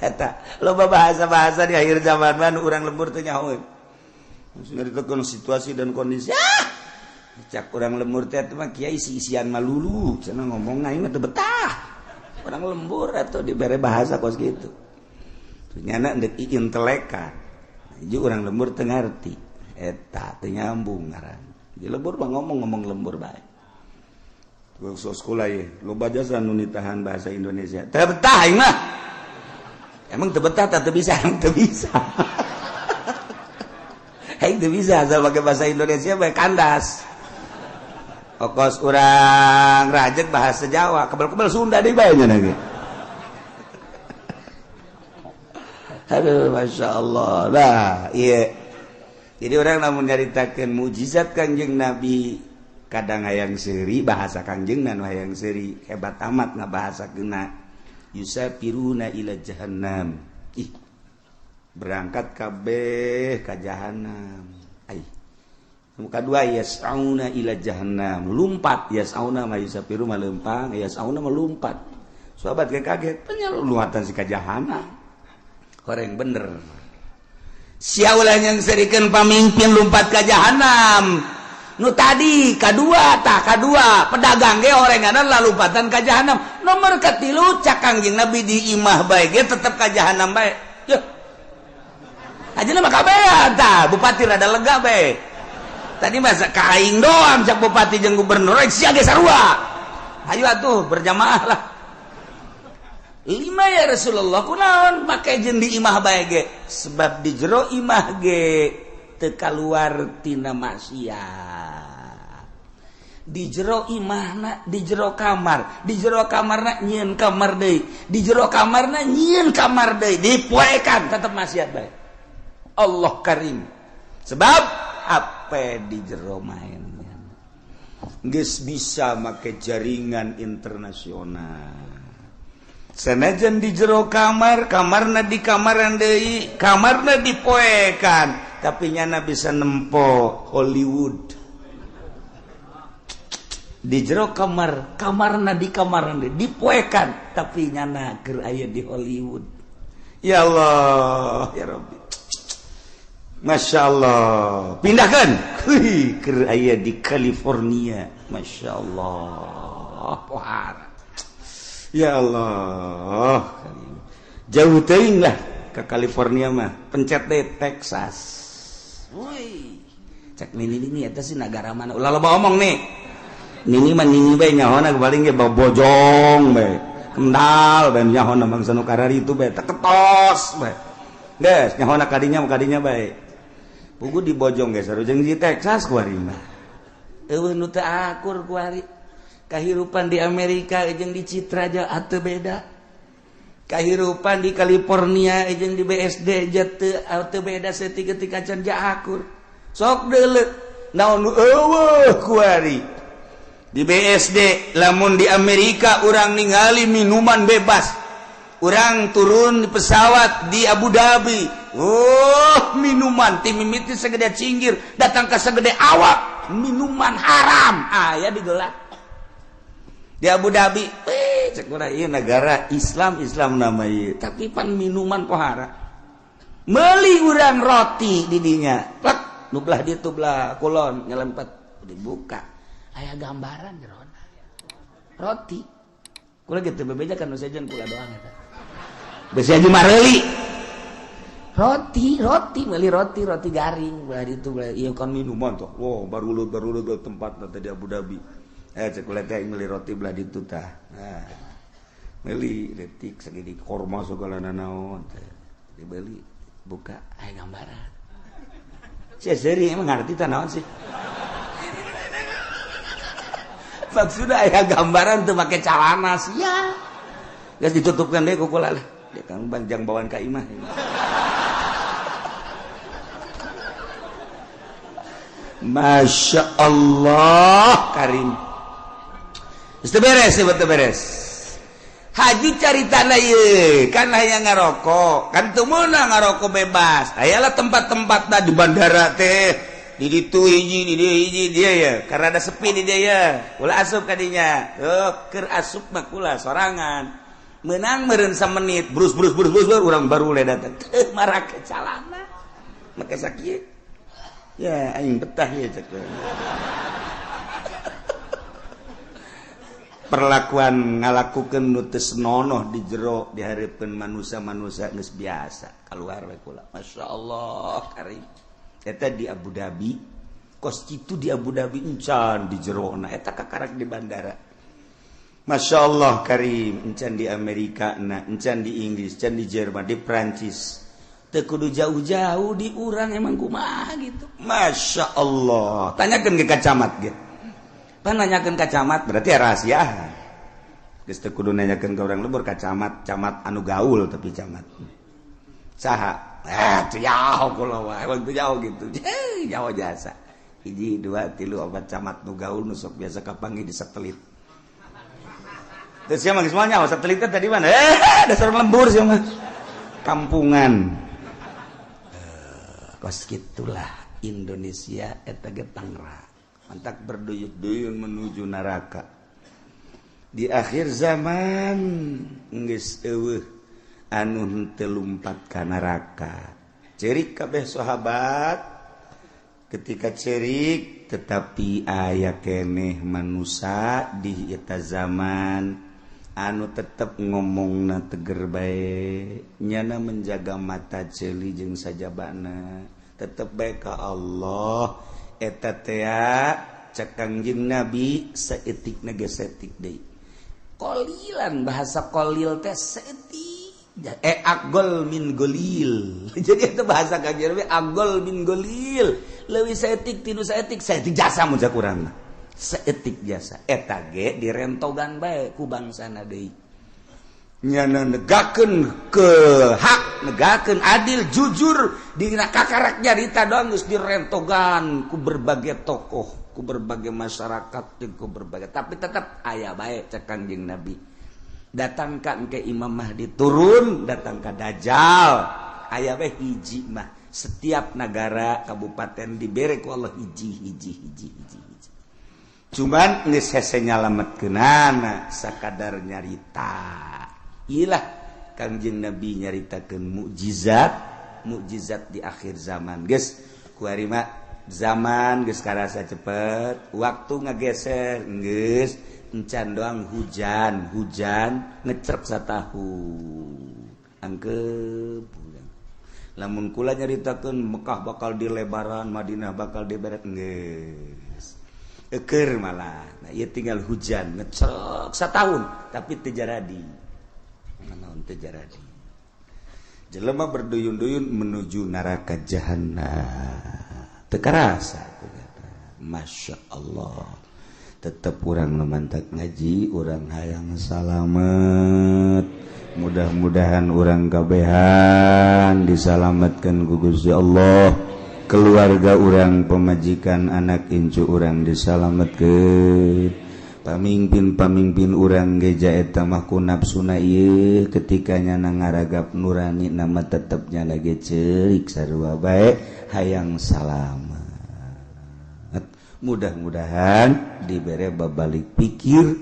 Eta loba bahasa-bahasa di akhir zaman mah nu urang lembur teh nyahoeun. Maksudnya situasi dan kondisi. Ah! Cak urang lembur teh mah kiai isi-isian malulu, cenah ngomong aing mah teu betah. Orang lembur atau dibere bahasa kos gitu. Nyana ndek intelekan. Ju orang lembur teu ngarti. Eta teu nyambung ngaran. Di lembur mah ngomong-ngomong lembur bae. Gua sekolah ye, loba jasa nu nitahan bahasa Indonesia. Teu betah aing mah. Emang teu betah teu bisa, emang teu bisa. Aing teu bisa asal pakai bahasa Indonesia bae kandas. Okos urang rajek bahasa Jawa, kebel-kebel Sunda deui bae nya ge. Aduh, Masya Allah. Nah, iya. Jadi orang lamun nyaritakeun mukjizat Kangjeng Nabi, kadang hayang seuri bahasa Kangjeng nu hayang seuri, hebat amat ngabahasakeunna. Yusafiruna ila jahannam. Ih. Berangkat kabeh ka jahannam. Ai. Muka dua yas'auna ila jahannam, lumpat yas'auna ma yusafiru ma lempang, yas'auna ma lumpat. Sahabat kaget, penyeluatan si ka jahannam. Horeng bener. Sia ulah yang serikeun pamimpin lumpat ka jahannam. Nu tadi kadua tah kadua pedagang ge horenganan lalumpatan ka jahannam. Nomor katilu cak Kangjeng Nabi di imah bae ge tetep ka jahannam bae. Yuh. Ajeuna mah kabehan tah, bupati rada lega bae. Tadi masa kaing doang cak bupati jeung gubernur sia ge sarua. Hayu atuh berjamaah lah. Lima ya Rasulullah kunaon make jeung di imah bae ge? Sebab di jero imah ge teu kaluar tina maksiat. Di jero imahna di jero kamar, di jero kamarna nyieun kamar deui, di jero kamarna nyieun kamar deui, dipoekan tetep maksiat bae. Allah karim. Sebab apa di jero main geus bisa make jaringan internasional. Senajan di jero kamar, kamarna di kamaran deui, kamarna dipoekan, tapi nyana bisa nempo Hollywood. Di jero kamar, kamarna di kamar dipoekan, tapi nyana keur aya di Hollywood. Ya Allah, ya Rabbi. Masya Allah. Pindahkan. Wih, keur aya di California. Masya Allah. Pohara. Ya Allah. Jauh teuing lah ke California mah. Pencet deh Texas. Wih. Cek nini ini eta sih negara mana? Ulah loba omong nih. Nini mah nini bae nyahona paling ge bojong bae. Kendal bae nyahona bangsa nu kararitu bae teu ketos bae. Geus nyahona kadinya bae. Pugu di Bojong geus sarujeng di Texas kuari mah. Eueuh nu teu akur kuari. Kahirupan di Amerika jeung di Citra atuh beda. Kahirupan di California jeung di BSD teu beda saeutik-eutik acan ja akur. Sok deuleu naon nu eueuh kuari. Di BSD lamun di Amerika urang ningali minuman bebas. Urang turun di pesawat di Abu Dhabi. Oh, minuman ti mimiti segede cinggir datang ke segede awak, minuman haram aya digelar di Abu Dhabi. Cek urang ieu negara Islam, Islam nama ieu, tapi pan minuman pohara. Meuli urang roti di dinya, plek nu belah ditu belah kulon nyelempet dibuka aya gambaran jerona roti. Kula gitu bebeja kan nu sejen kula doang eta. Besi aja mareuli. Roti, roti, beli roti, roti garing, belah itu belah ieu kan minuman tuh. Wow, baru tempat tadi Abu Dhabi. Cek kula teh meuli roti belah ditu tah. Nah, meuli detik segede korma segala nanaon teh. Dibeli, buka aya gambaran. Sia seuri emang ngarti tah naon sih? Maksudna aya gambaran teu make calana sia. Geus ditutupkeun deui ku kula lah. Dia kan banjang bawaan ka imah. Masya Allah Karim. Geus teu beres, teu beres. Haji caritana ieu, kan hayang ngarokok, kan teu meunang ngarokok bebas. Ayalah tempat-tempatna di bandara teh, di ditu hiji, di dieu hiji dia ya, karena ada sepi di dia ya. Ulah asup ka dinya. Oh, keur asup mah kula sorangan. Menang meureun samenit, brus brus brus brus urang baru le datang. Teu marake calana. Make sakieu. Ya aing betah ya cek. Perlakuan ngalakukeun nu teu senonoh di jero dihareupeun manusia-manusia geus biasa keluar we kula. Masya Allah karim. Eta di Abu Dhabi, kos kitu di Abu Dhabi encan di jerona eta kakarak di bandara. Masya Allah karim, encan di Amerika na, encan di Inggris, encan di Jerman, di Prancis. Teu kudu jauh-jauh di urang emang kumaha gitu. Masya Allah. Tanyakeun ke camat ge. Pan nanyakeun ka camat berarti rahasia. Geus teu kudu nanyakeun ka urang lembur ka camat, camat anu gaul tapi camat. Saha? Teu jauh kula wae, emang teu jauh gitu. Jauh jasa. Hiji, dua, tilu, opat camat nu gaul nu sok biasa kapanggih di satelit. Terus siapa geus moal nyaho satelit teh tadi mana? Dasar lembur sia mah. Kampungan. Kos gitulah Indonesia eta ge tangra. Mantak berduyun-duyun menuju neraka. Di akhir zaman geus eueuh anu henteu lumpat ka neraka. Cerik kabeh sahabat ketika cerik tetapi aya keneh manusia di eta zaman anu tetep ngomongna teger bae, nyana menjaga mata ceuli jeung sajabana tetep bae ka Allah. Eta tea cek Kangjeng Nabi saeutikna ge saeutik deui. Qolilan bahasa qolil teh saeutik agol min golil. Jadi itu bahasa Kangjeng Nabi agol min golil, leuwih saeutik tinu saeutik, saeutik jasa mun cak urang mah. Saeutik jasa eta ge direntogan bae ku bangsana deui. Nyana negakeun ke hak, negakeun adil, jujur dina kakarak nyarita doang geus direntogan ku berbagai tokoh, ku berbagai masyarakat, jeung ku berbagai, tapi tetap aya bae cek Kangjeng Nabi. Datangkan ke Imam Mahdi turun, datang ka Dajjal, aya bae hiji mah Setiap negara kabupaten dibere ku Allah hiji hiji hiji hiji hiji. Cuman geus hese nyalametkeunana sakadar nyarita. Ilah Kangjeng Nabi nyaritakeun mukjizat, mukjizat di akhir zaman. Geus kuari mah zaman geus karasa cepet, waktu ngageser geus encan doang hujan, hujan ngecerp satahun. Angkep lamun kula nyaritakeun Mekah bakal dilebaran, Madinah bakal diberet geus. Eukeur malah. Nah, ieu tinggal hujan ngecrok satahun tapi teu jaradi. Naon teu jaradi. Jelema berduyun-duyun menuju neraka jahanam. Teu karasa Masya Allah. Tetep urang nu mantak ngaji, urang hayang salamet. Mudah-mudahan urang kabehan disalamatkan ku Gusti Allah, keluarga urang, pemajikan, anak incu urang disalamatkan, pamimpin-pamimpin urang geja eta mah ku nafsuna ieu ketika nyana ngaragap nurani nama tetepnya lagi ceurik sarua bae hayang salamat. Mudah-mudahan dibere babalik pikir,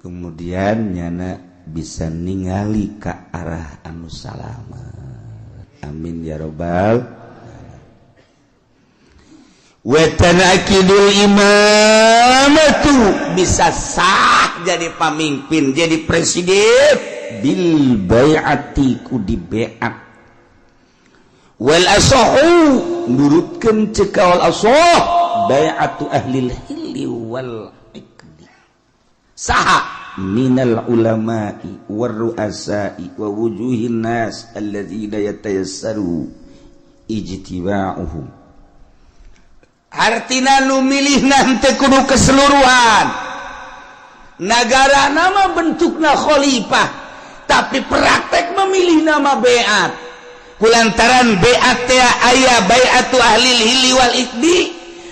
kemudian nyana bisa ningali ke arah anu salamat. Amin ya robbal. Wetanakidul imamatu bisa sah jadi pamimpin, jadi presiden bil bai'ati ku di bai'at. Wal asahu nurutkeun cekawal asah bai'atu ahlil hilli wal iqdi. Saha minal ulama'i war ru'asa'i wa wujuhin nas alladzina yatayassaru ijtiba'uhum. Artina nu milihna henteu kudu keseluruhan. Nagara nama bentukna khalifah, tapi praktek memilih nama beat. Kulantaran beat teh aya bai'atu ahlil hilli wal iqdi,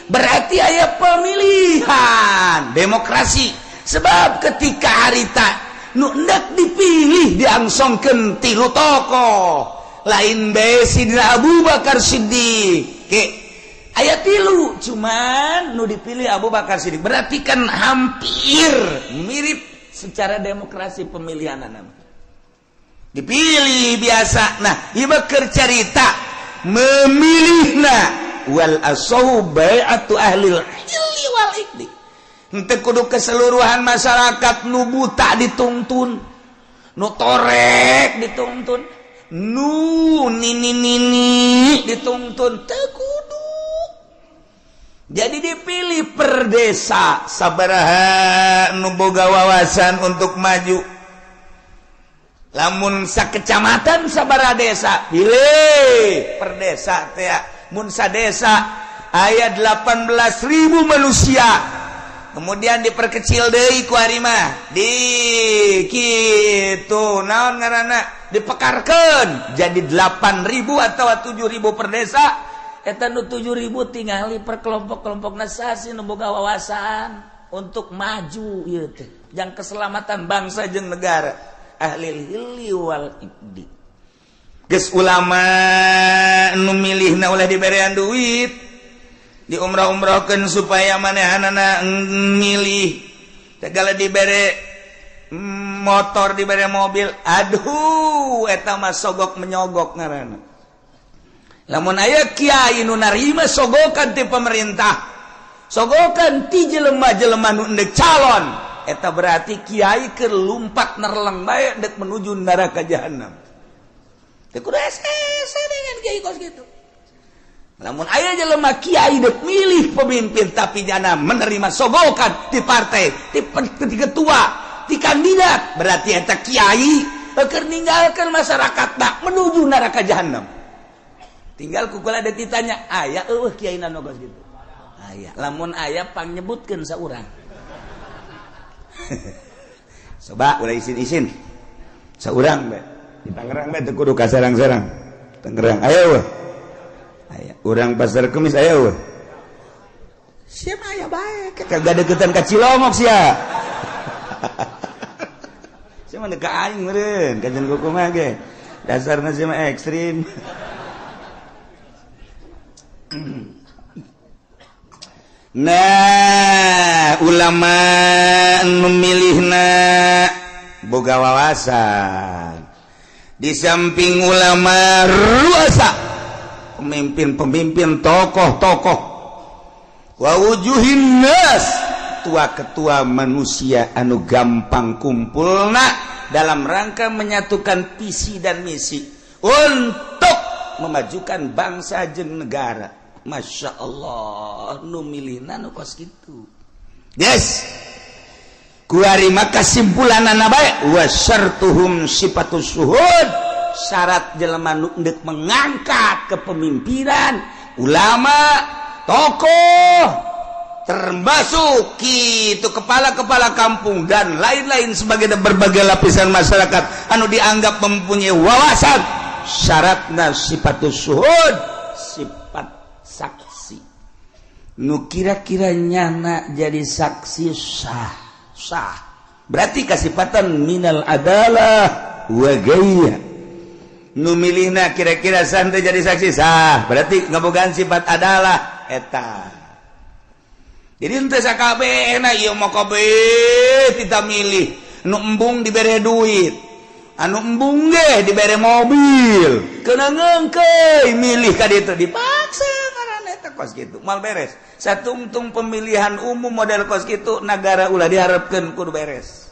berarti aya pemilihan demokrasi. Sebab ketika harita nu hendak dipilih diangsongkeun tilu tokoh lain bae Sidina Abu Bakar Siddiq ke aya tilu, cuman nu dipilih Abu Bakar Siddiq, berarti kan hampir mirip secara demokrasi pemilihan nama dipilih biasa. Nah, ieu keur carita memilihna wal asahu bai'atu ahlil hilli wal iqdi. Henteu kudu keseluruhan masyarakat, nu buta dituntun, nu torek dituntun, nu nini nini dituntun, teu kudu. Jadi dipilih per desa sabaraha nu boga wawasan untuk maju, lamun sakecamatan sabaraha desa, pilih per desa teh. Mun sadesa aya 18.000 manusia, kemudian diperkecil deui ku ari mah di kitu naon ngaranna dipekarkeun jadi 8.000 atau 7.000 per desa. Eta nu 7.000 tingali per kelompok-kelompok nasasi nu boga wawasan untuk maju ieu teh jang keselamatan bangsa jeung negara, ahli hilli wal iqdi. Geus ulama nu milihna ulah diberean duit, diumrah-umrahkeun supaya manehanana milih, segala dibere motor, dibere mobil. Aduh, eta mah sogok menyogok ngaranna. Lamun aya kiai nu narima sogokan ti pemerintah, sogokan ti jelema-jelema nu endek calon, eta berarti kiai keur lumpat nerleng bae dek menuju neraka jahanam. Teu kudu hese dengan kiai kos kitu. Namun aya jelema kiai dek milih pemimpin tapi jana menerima sogokan di partai, di ketua, di kandidat, berarti eta kiai keur ninggalkeun masyarakat tak menuju neraka jahanam. Tinggal kukula ada ditanya, aya eueuh kiai nu kos kitu? Aya. Lamun aya pangnyebutkeun saurang. Coba ulah isin-isin. Saurang bae. Di Tangerang bae teu kudu ka serang-serang. Tangerang aya eueuh? Aya. Urang Pasar Kemis aya eueuh? Sia mah aya bae, kagak deketan ka Cilongok sia. Sia mah ka aing meureun, kajen kumaha ge. Dasarna sia mah ekstrim. Nah, ulama memilihna boga wawasan. Di samping ulama ruasa, pemimpin-pemimpin, tokoh-tokoh, wa wujuhin nas, ketua-ketua manusia anu gampang kumpulna dalam rangka menyatukan visi dan misi untuk memajukan bangsa jeung negara. Masya Allah, nu milihna nu kos kitu. Yes, kuari maka kesimpulanana bae wa syartuhum sifatus syuhud, syarat jelema nu endek mengangkat kepemimpinan ulama, tokoh, termasuk itu kepala-kepala kampung dan lain-lain sebagai berbagai lapisan masyarakat anu dianggap mempunyai wawasan, syaratna sifatus syuhud, sifat saksi. Nu kira-kira nyana jadi saksi sah sah, berarti kasipatan minal adalah wa gaya. Nu milihna kira-kira santai jadi saksi sah, berarti ngabogaan sifat adalah eta. Jadi ente sakabehna ieu mah kabeh kita milih, nu embung dibere duit, anu embung ge dibere mobil, kena ngeungkeuy milih ka ditu, dipaksa ngaranna eta kos kitu moal beres. Satungtung pemilihan umum model kos kitu, negara ulah diharapkeun kudu beres.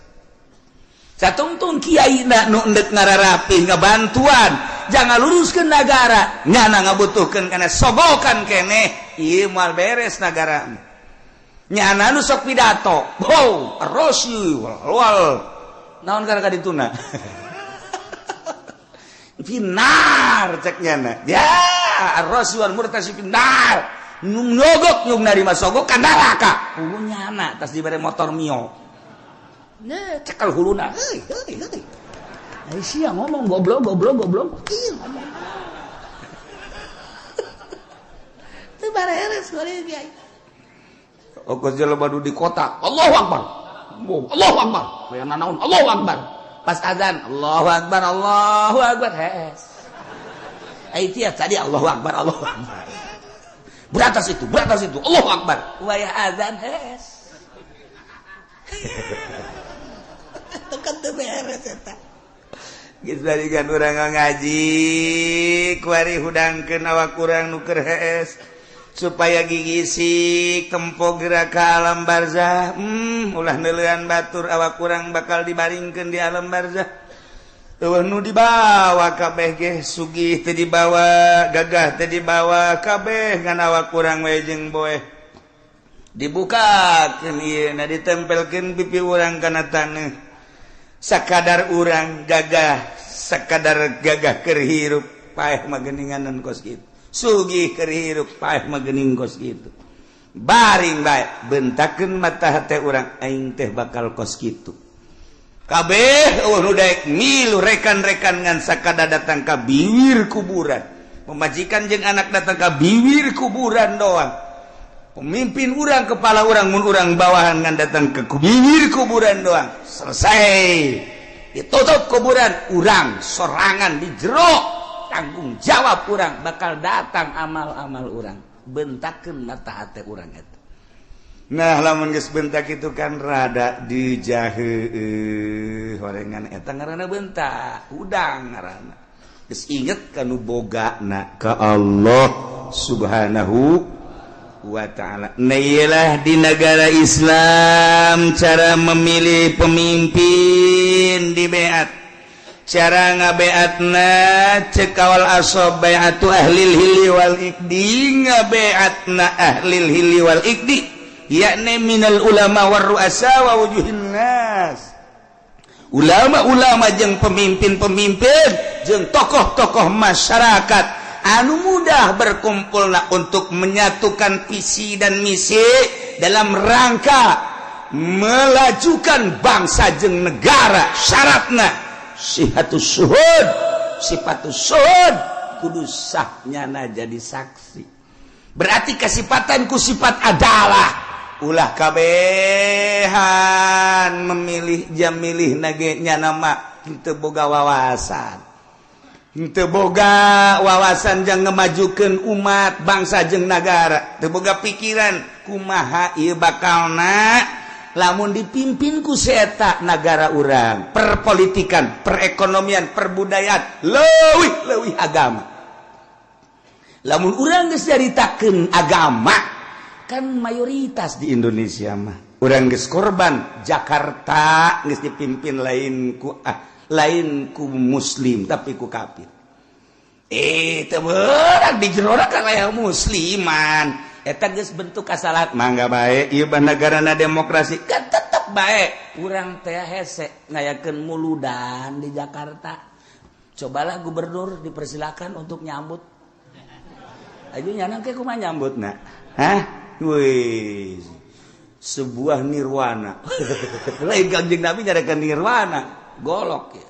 Satungtung kiai na nu endek ngararapih ngabantuan jangan luruskeun negara, nyana ngabutuhkeun kana sogokan keneh, ieu moal beres negara. Nyana nu sok pidato, wow, rosi wal naon kana kadituna finar, cek nyana ya rosi wal murtasi finar, nyogok nyug narima sogok ka neraka. Hulu nyana tas dibere motor Mio. Nah, cekel huluna, heuy heuy heuy. Ai sia ngomong goblok goblok goblok. Ih, ngomong. Teu bareres goreng kiai. Okos jelema nu di kota, Allahu Akbar. Allahu Akbar. Aya nanaon Allahu Akbar. Pas azan, Allahu Akbar, Allahu Akbar. Hees. Ai tiap tadi Allahu Akbar, Allahu Akbar. Beratas itu, Allahu Akbar. Wayah azan hees. Tekan teu beres eta. Geus balikan urang ngaji, kuari hudangkeun awak urang nu keur hees supaya gigisik tempo gerak ke alam barzah. Ulah neuleuan batur, awak kurang bakal dibaringkeun di alam barzah. Eueuh nu dibawa kabeh ge, sugih teu dibawa, gagah teu dibawa, kabeh ngan awak kurang we jeung boeh. Dibukakeun ieu na, ditempelkeun pipi urang kana taneuh. Sakadar urang gagah, sakadar gagah keur hirup, paeh mah geuninganan kos kitu. Sugih keur hirup, paeh mah geuning kos kitu. Baring bae bentakeun mata hate urang, aing teh bakal kos kitu. Kabeh eueuh nu daek milu rekan-rekan ngan sakada datang ka biwir kuburan. Pemajikan jeung anak datang ka biwir kuburan doang. Pemimpin urang, kepala urang, mun urang bawahan ngan datang ke biwir kuburan doang. Selesai. Ditutup kuburan, urang sorangan di jero. Tanggung jawab urang bakal datang amal-amal urang, bentakeun mata hate urang eta. Nah, lamun geus bentak itu kan rada dijahe horengan eta ngaranna bentak udang ngaranna. Geus inget kanu bogana ka Allah Subhanahu wa ta'ala. Nah, iyalah di negara Islam cara memilih pemimpin di beat. Cara ngabeatna cek kawal asob bai'atu ahlil hilli wal iqdi, ngabeatna ahlil hilli wal iqdi yakni minal ulama war ru'asa wa wujuhin nas. Ulama-ulama jeung pemimpin-pemimpin jeung tokoh-tokoh masyarakat anu mudah berkumpulna untuk menyatukan visi dan misi dalam rangka melajukan bangsa jeung negara. Syaratna sihatus syuhud, sifatus syuhud, kudu sahnyana jadi saksi. Berarti kasipatan ku sifat adalah ulah kabehan memilih jam milih nage nyana mah teu boga wawasan. Teu boga wawasan jang ngemajukeun umat, bangsa jeung nagara. Teu boga pikiran kumaha ieu bakalna lamun dipimpin ku si eta nagara urang, perpolitikan, perekonomian, perbudayaan, leuwih leuwih agama. Lamun urang geus nyaritakeun agama kan mayoritas di Indonesia mah, urang geus korban Jakarta geus dipimpin lain ku muslim, tapi ku kafir. Teu beurang di jero kan aya musliman. Eta geus bentuk kasalahan. Mangga bae ieu negarana demokrasi kan, tetep bae urang teh hese ngayakeun muludan di Jakarta. Cobalah gubernur dipersilakan untuk nyambut aja. Nyana ke kumaha nyambutna? Hah, wih, sebuah nirwana. Lain Kanjeng Nabi nyarikan nirwana, golok ya.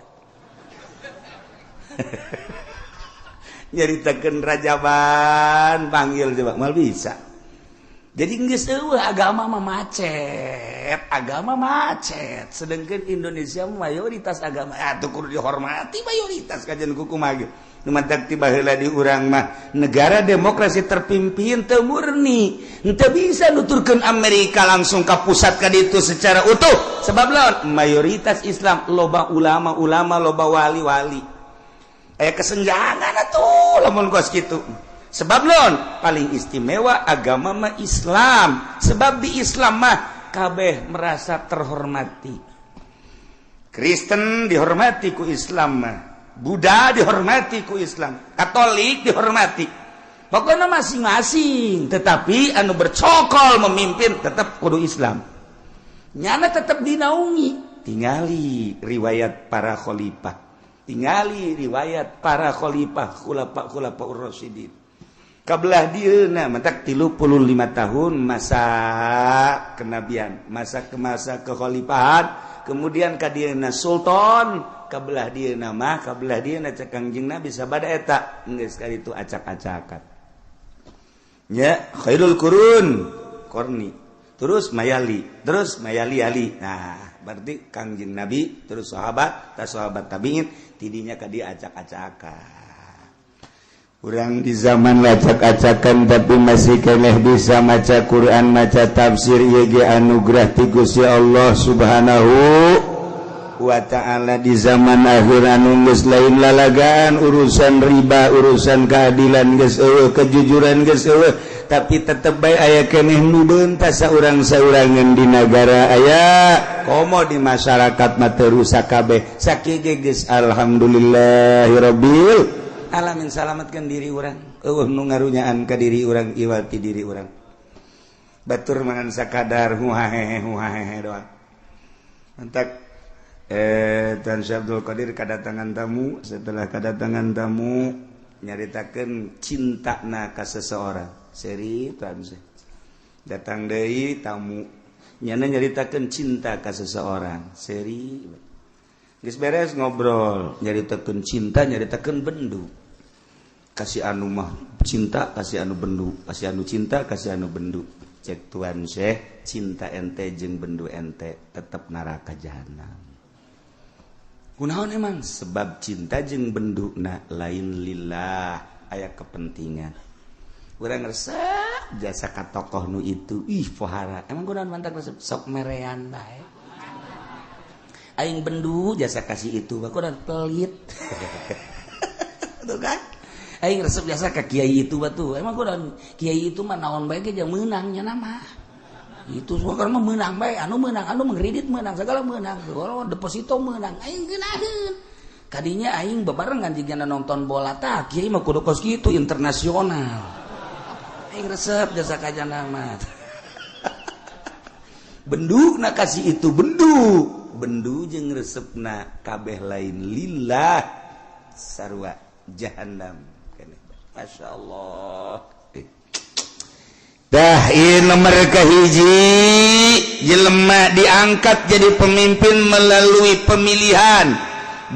Nyaritakeun rajaban, panggil coba, mal bisa. Jadi geus euweuh agama mah, macet agama, macet. Sedangkan Indonesia mayoritas agama atuh kudu dihormati mayoritas. Kajian kumaha ge nu mantak tiba heula di urang mah negara demokrasi terpimpin teu murni, teu bisa nuturkeun Amerika langsung ka pusat ka ditu secara utuh. Sebab lawan mayoritas Islam, loba ulama-ulama, loba wali-wali, aya kesenjangan atuh lamun kos kitu. Sebab non paling istimewa agama mah Islam, sebab di Islam mah kabeh merasa terhormati. Kristen dihormati ku Islam mah, Buddha dihormati ku Islam, Katolik dihormati, pokoknya masing-masing. Tetapi anu bercokol memimpin tetap kudu Islam, nyana tetap dinaungi. Tingali riwayat para khalifah, tingali riwayat para khalifah, khulafa khulafa Rasyidin kabelah dieuna. Mentak 35 tahun masa kenabian, masa ke masa kekhalifahan, kemudian ka dieuna sultan, kabelah dieuna mah, kabelah dieuna cek Kangjeng Nabi sabada eta geus itu acak-acakan nya. Khairul qurun qarni, terus mayali, terus mayali ali. Nah, berarti Kangjeng Nabi, terus sahabat, tas sahabat, tabiin, tidinya ka dia acak-acakan. Urang di zaman acak-acakan tapi masih keneh bisa maca Quran, maca tafsir, ieu anugerah ti Gusti Allah Subhanahu wa Ta'ala. Di zaman akhir anu geus lain lalagaan, urusan riba, urusan keadilan geus euweuh, kejujuran geus euweuh, tapi tetep bae aya keneh nu beuntas saurang-saurangan di nagara aya, komo di masyarakat mah teu rusak kabeh. Sakieu ge geus alhamdulillahirabbil alamin, salamatkan diri urang, euweuh nu ngarunyaan ka diri urang, iwati diri urang. Batur mangan sakadar huhahehe huhahehe doang. Mantak Tan Syekh Abdul Qadir kedatangan tamu. Setelah kedatangan tamu, nyaritakeun cintana ka seseorang. Seri Tuan Syekh datang deui tamu, nyana nyaritakeun cinta ka seseorang. Seri geus beres ngobrol, nyaritakeun cinta, nyaritakeun bendu. Kasih anu mah cinta, kasih anu bendu, kasih anu cinta, kasih anu bendu. Cek Tuan Syekh, cinta ente jeung bendu ente tetap neraka jahanam. Kunaon emang? Sebab cinta jeung bendu na lain lillah, aya kepentingan. Urang resep jasa ka tokoh nu itu, ih pohara. Emang kunaon mantak resep? Sok merean bae. Aing bendu jasa kasih itu, kunaon? Pelit. Tuh kan? Aing resep jasa ka kiai itu batu. Emang kunaon? Kiai itu mah naon bae ge jeung meunang nya nama. Itu semua kan mah meunang bae, anu meunang, anu mengkredit meunang, segala meunang, oh, deposito meunang. Aing geunaheun. Kadinya aing bebarengan jigana nonton bola, tah kiai mah kudu kos kitu, internasional. Aing resep jasa kajana mah. Bendu na kasih itu bendu. Bendu jeung resepna kabeh lain lillah, sarua jahanam. Masya Allah. Dah, ieu nomor kahiji, jelema diangkat jadi pemimpin melalui pemilihan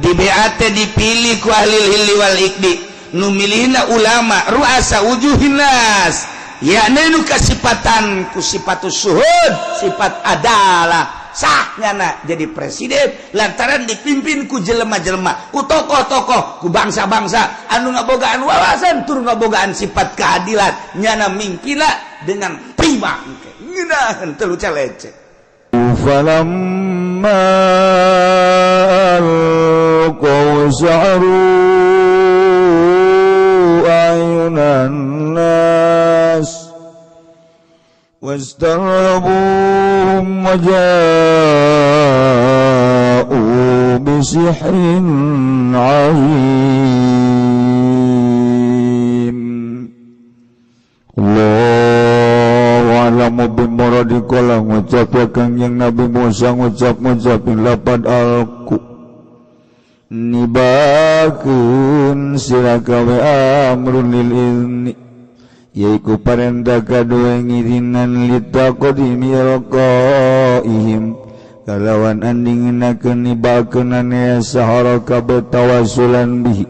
di BAT, dipilih ku ahli hilli wal iqdi, nu milihna ulama, ruasa wujuhin nas, yakni nu kasipatan ku sifatus suhud, sifat adalah. Sah nyana jadi presiden lantaran dipimpin ku jelema-jelema, ku tokoh-tokoh, ku bangsa-bangsa anu ngabogaan wawasan tur ngabogaan sifat keadilan, nyana mingpina dengan prima ngeunaheun teu lecek. Falamma alqaw sa'ru ayunan nas واسترهبوهم وجاءوا بسحر عظيم. الله أعلم بمراد kala ngucap ya Kangjeng Nabi Musa ngucap-ngucapin lapad alku nibakeun sira kawe amrun lil izni yaiku parenta kadue ngidinan litaqdimi alqaihim kalawan andinginakeun nibakeunane ya sahara kabeh tawassulan bihi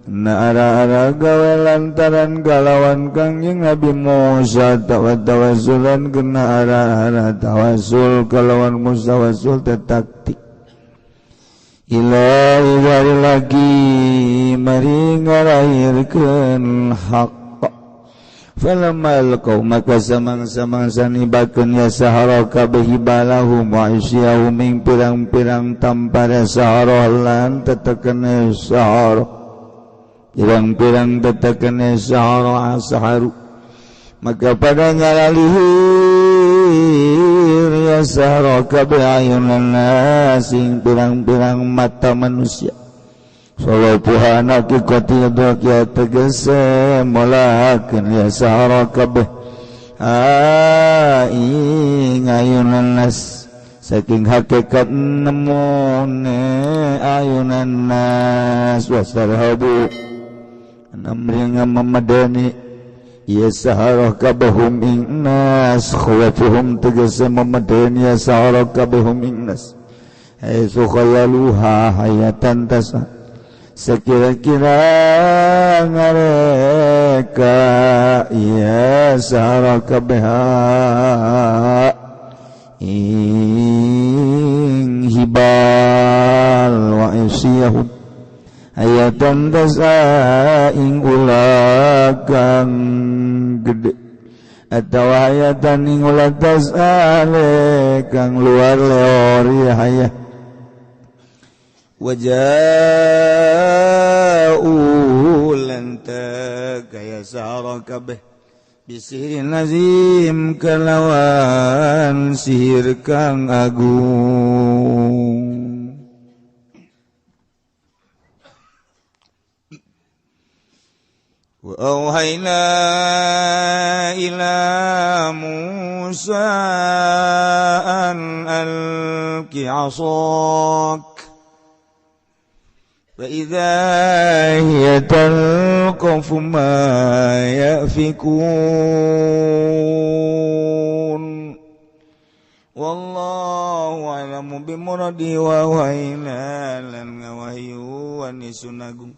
na ara-ara gawe lantaran kalawan Kangjeng Nabi Musa tawassulan kena ara-ara tawassul kalawan Musa wasul taktik ila idari lagi mari ngarahirkeun hak. Falamma alqaw maka samang-samangsa nibakeun ya sahara kabeh hibalahum wa isyahum ing pirang-pirang tampara sahara lan tetekene sahara pirang-pirang tetekene sahara asaharu maka pada ngalalihir ya sahara kabeh ayunan nas ing pirang-pirang mata manusia. Salapuhana kikoti ya tegese molahakeun ya sahara kabeh ing ayunan nas saking hakikat nemune ayunan nas wasarhabu namringa memadani ya sahara kabehum ing nas khawafuhum tegese memadani ya sahara kabehum ing nas haitsu khayaluha hayatan tasa sekira-kira ngareka ya sahara kabeha ing hibal wa isiyahum hayatan tasa ing ulah kang gede atau hayatan ing ulah tasa kang luar leor ya hayah. Waja'u lanta kaya sahara kabeh bisihirin azim kalawan sihir kang agung. Wa auhayna ila Musa an alqi 'asak فإذا هي تلقف ما يأفكون. والله أعلم بمراده وأوحينا lan ngawahyuan isun agung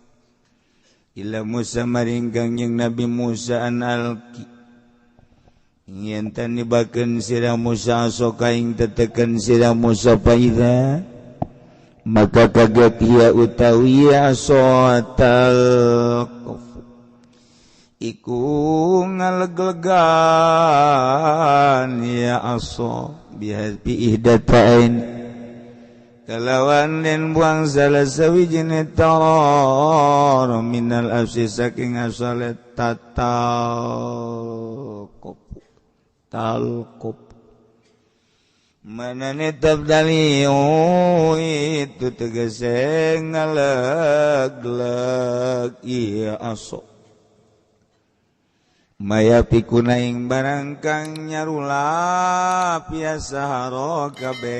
ila Musa maring Kangjeng Nabi Musa an alqi yen tan nibakeun sira Musa soka ing teteken sira Musa faida maka kaget ia utawi asotal iku ngaleglegan ya aso bihadbi ihdatain kalawan den buang salah sawijine taror minal afsi saking asale tatal talqop manane tabdali itu tegese ngalegleg iya aso maya pikuna ing barang kang nyarulap ya sahara kabeh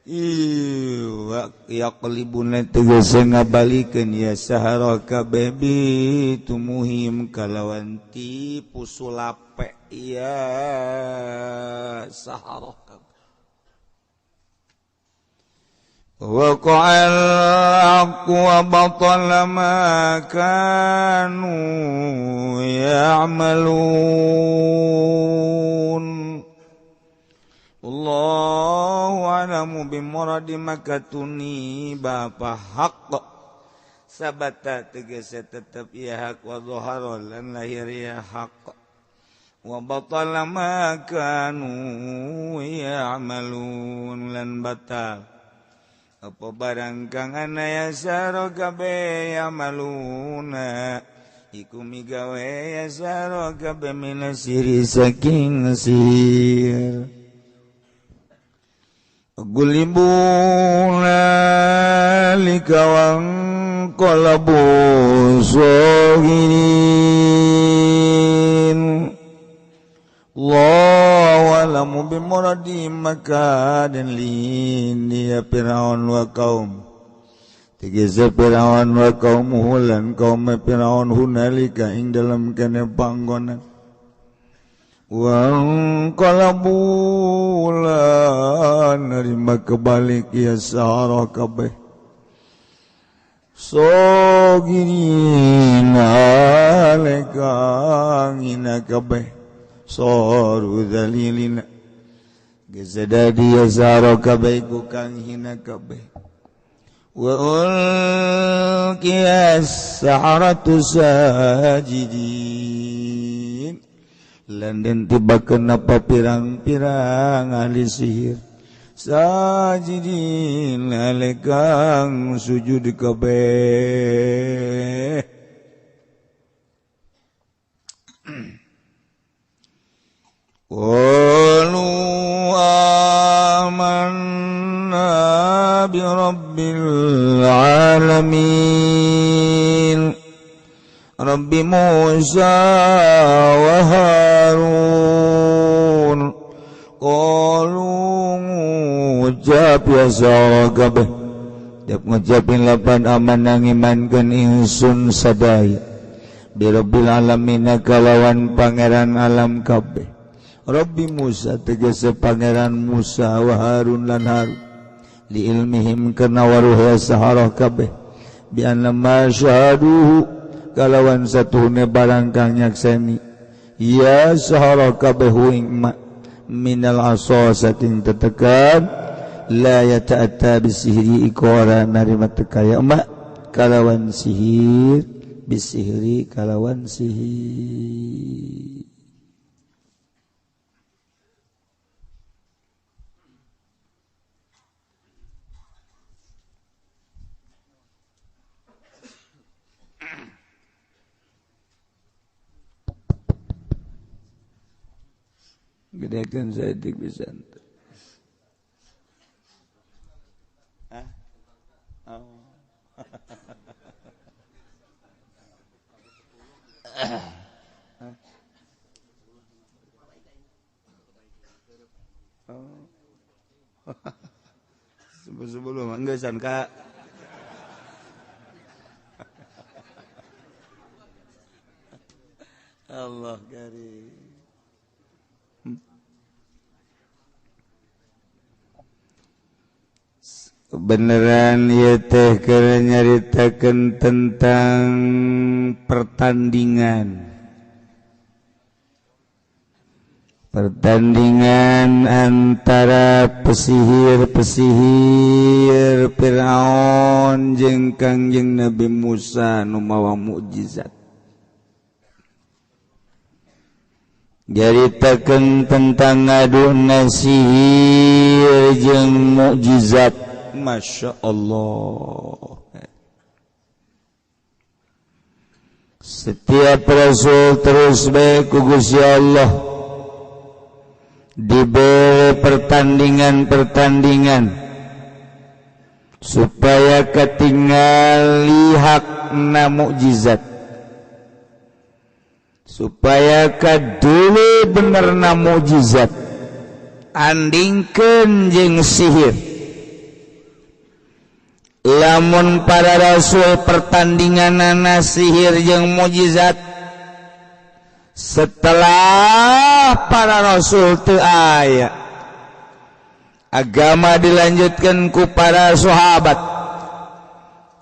iwa yaqlibuna tegese ngabalikeun ya sahara kabeh bi tumuhim kalawan tipu sulape ya sahara وقع الحق وبطل ما كانوا يعملون. alamu bimuradi maka tuni bapa hak sabata tegese tetep ya hak wa zahara lan lahir ya hak wa batala ma kanu ya'malun lan batal apa barang kang ana ya saro kabeh yamaluna iku migawe ya saro kabeh minasiri saking sihir gulibuna likawang qalabu sogirin Allahu alamu bimuradi maka dan lini ya Fir'aun wa kaum tegese Fir'aun wa kaumuhu lan kaum Fir'aun hunalika ing dalam kene panggonan wangqalabu lan nerima kebalik ya sahara kabeh sogirin alekang ina kabeh soru dzalilina gezadadi ya sahara kabeh ku kang hina kabeh wa ulqiyas saharatu sajidin lan den tibakeun apa pirang-pirang ahli sihir sajidin alekang sujud kabeh qalu amanna bi rabbil alamin Rabbi Musa wa Harun qalu ngucap ya sara kabeh dap ngucapin lapan aman ngimankeun ingsun sadaya bi rabbil alamin kalawan pangeran alam kabeh Rabbi Musa tegese pangeran Musa wa Harun lan Harun li ilmihim kana waruh ya saharah kabeh bi anna ma syahaduhu kalawan satuhune barang kang nyakseni ya sahara kabeh ing ma minal asa saking tetekan la yata'atta bisihri iku ora narima teka ya ma kalawan sihir bisihri kalawan sihir. Gedekan saeutik pisan. Hah? Oh. Oh. Sebelum enggak san Kak. Allah karim. Beneran ya teh keur nyaritakeun tentang pertandingan. Pertandingan antara pesihir-pesihir Fir'aun jeung Kangjeng Nabi Musa nu mawa mukjizat. Nyaritakeun tentang ngaduna sihir jeung mukjizat. Masya Allah. Setiap rasul terus bae ku Gusti Allah diberi pertandingan-pertandingan supaya ketinggali hakna mukjizat, supaya kadulu benerna mukjizat andingkeun jeung sihir. Lamun para rasul pertandinganana sihir jeung mukjizat, setelah para rasul teu aya, agama dilanjutkan ku para sahabat,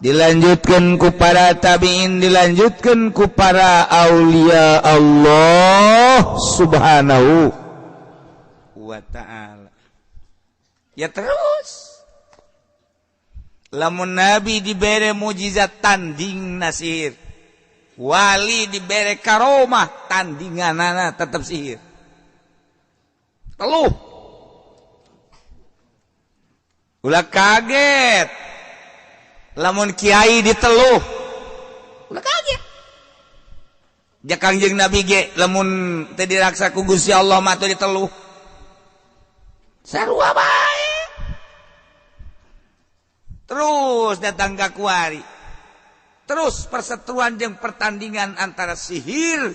dilanjutkan ku para tabi'in, dilanjutkan ku para aulia Allah subhanahu wa ta'ala. Ya terus lamun nabi dibere mujizat tanding sihir, wali dibere karomah tandinganana tetep sihir. Teluh ulah kaget lamun kiai diteluh, ulah kaget. Ja Kangjeng Nabi ge lamun teu diraksa ku Gusti Allah mah teu diteluh. Sarua bae. Terus datang ka kuari. Terus perseteruan jeung pertandingan antara sihir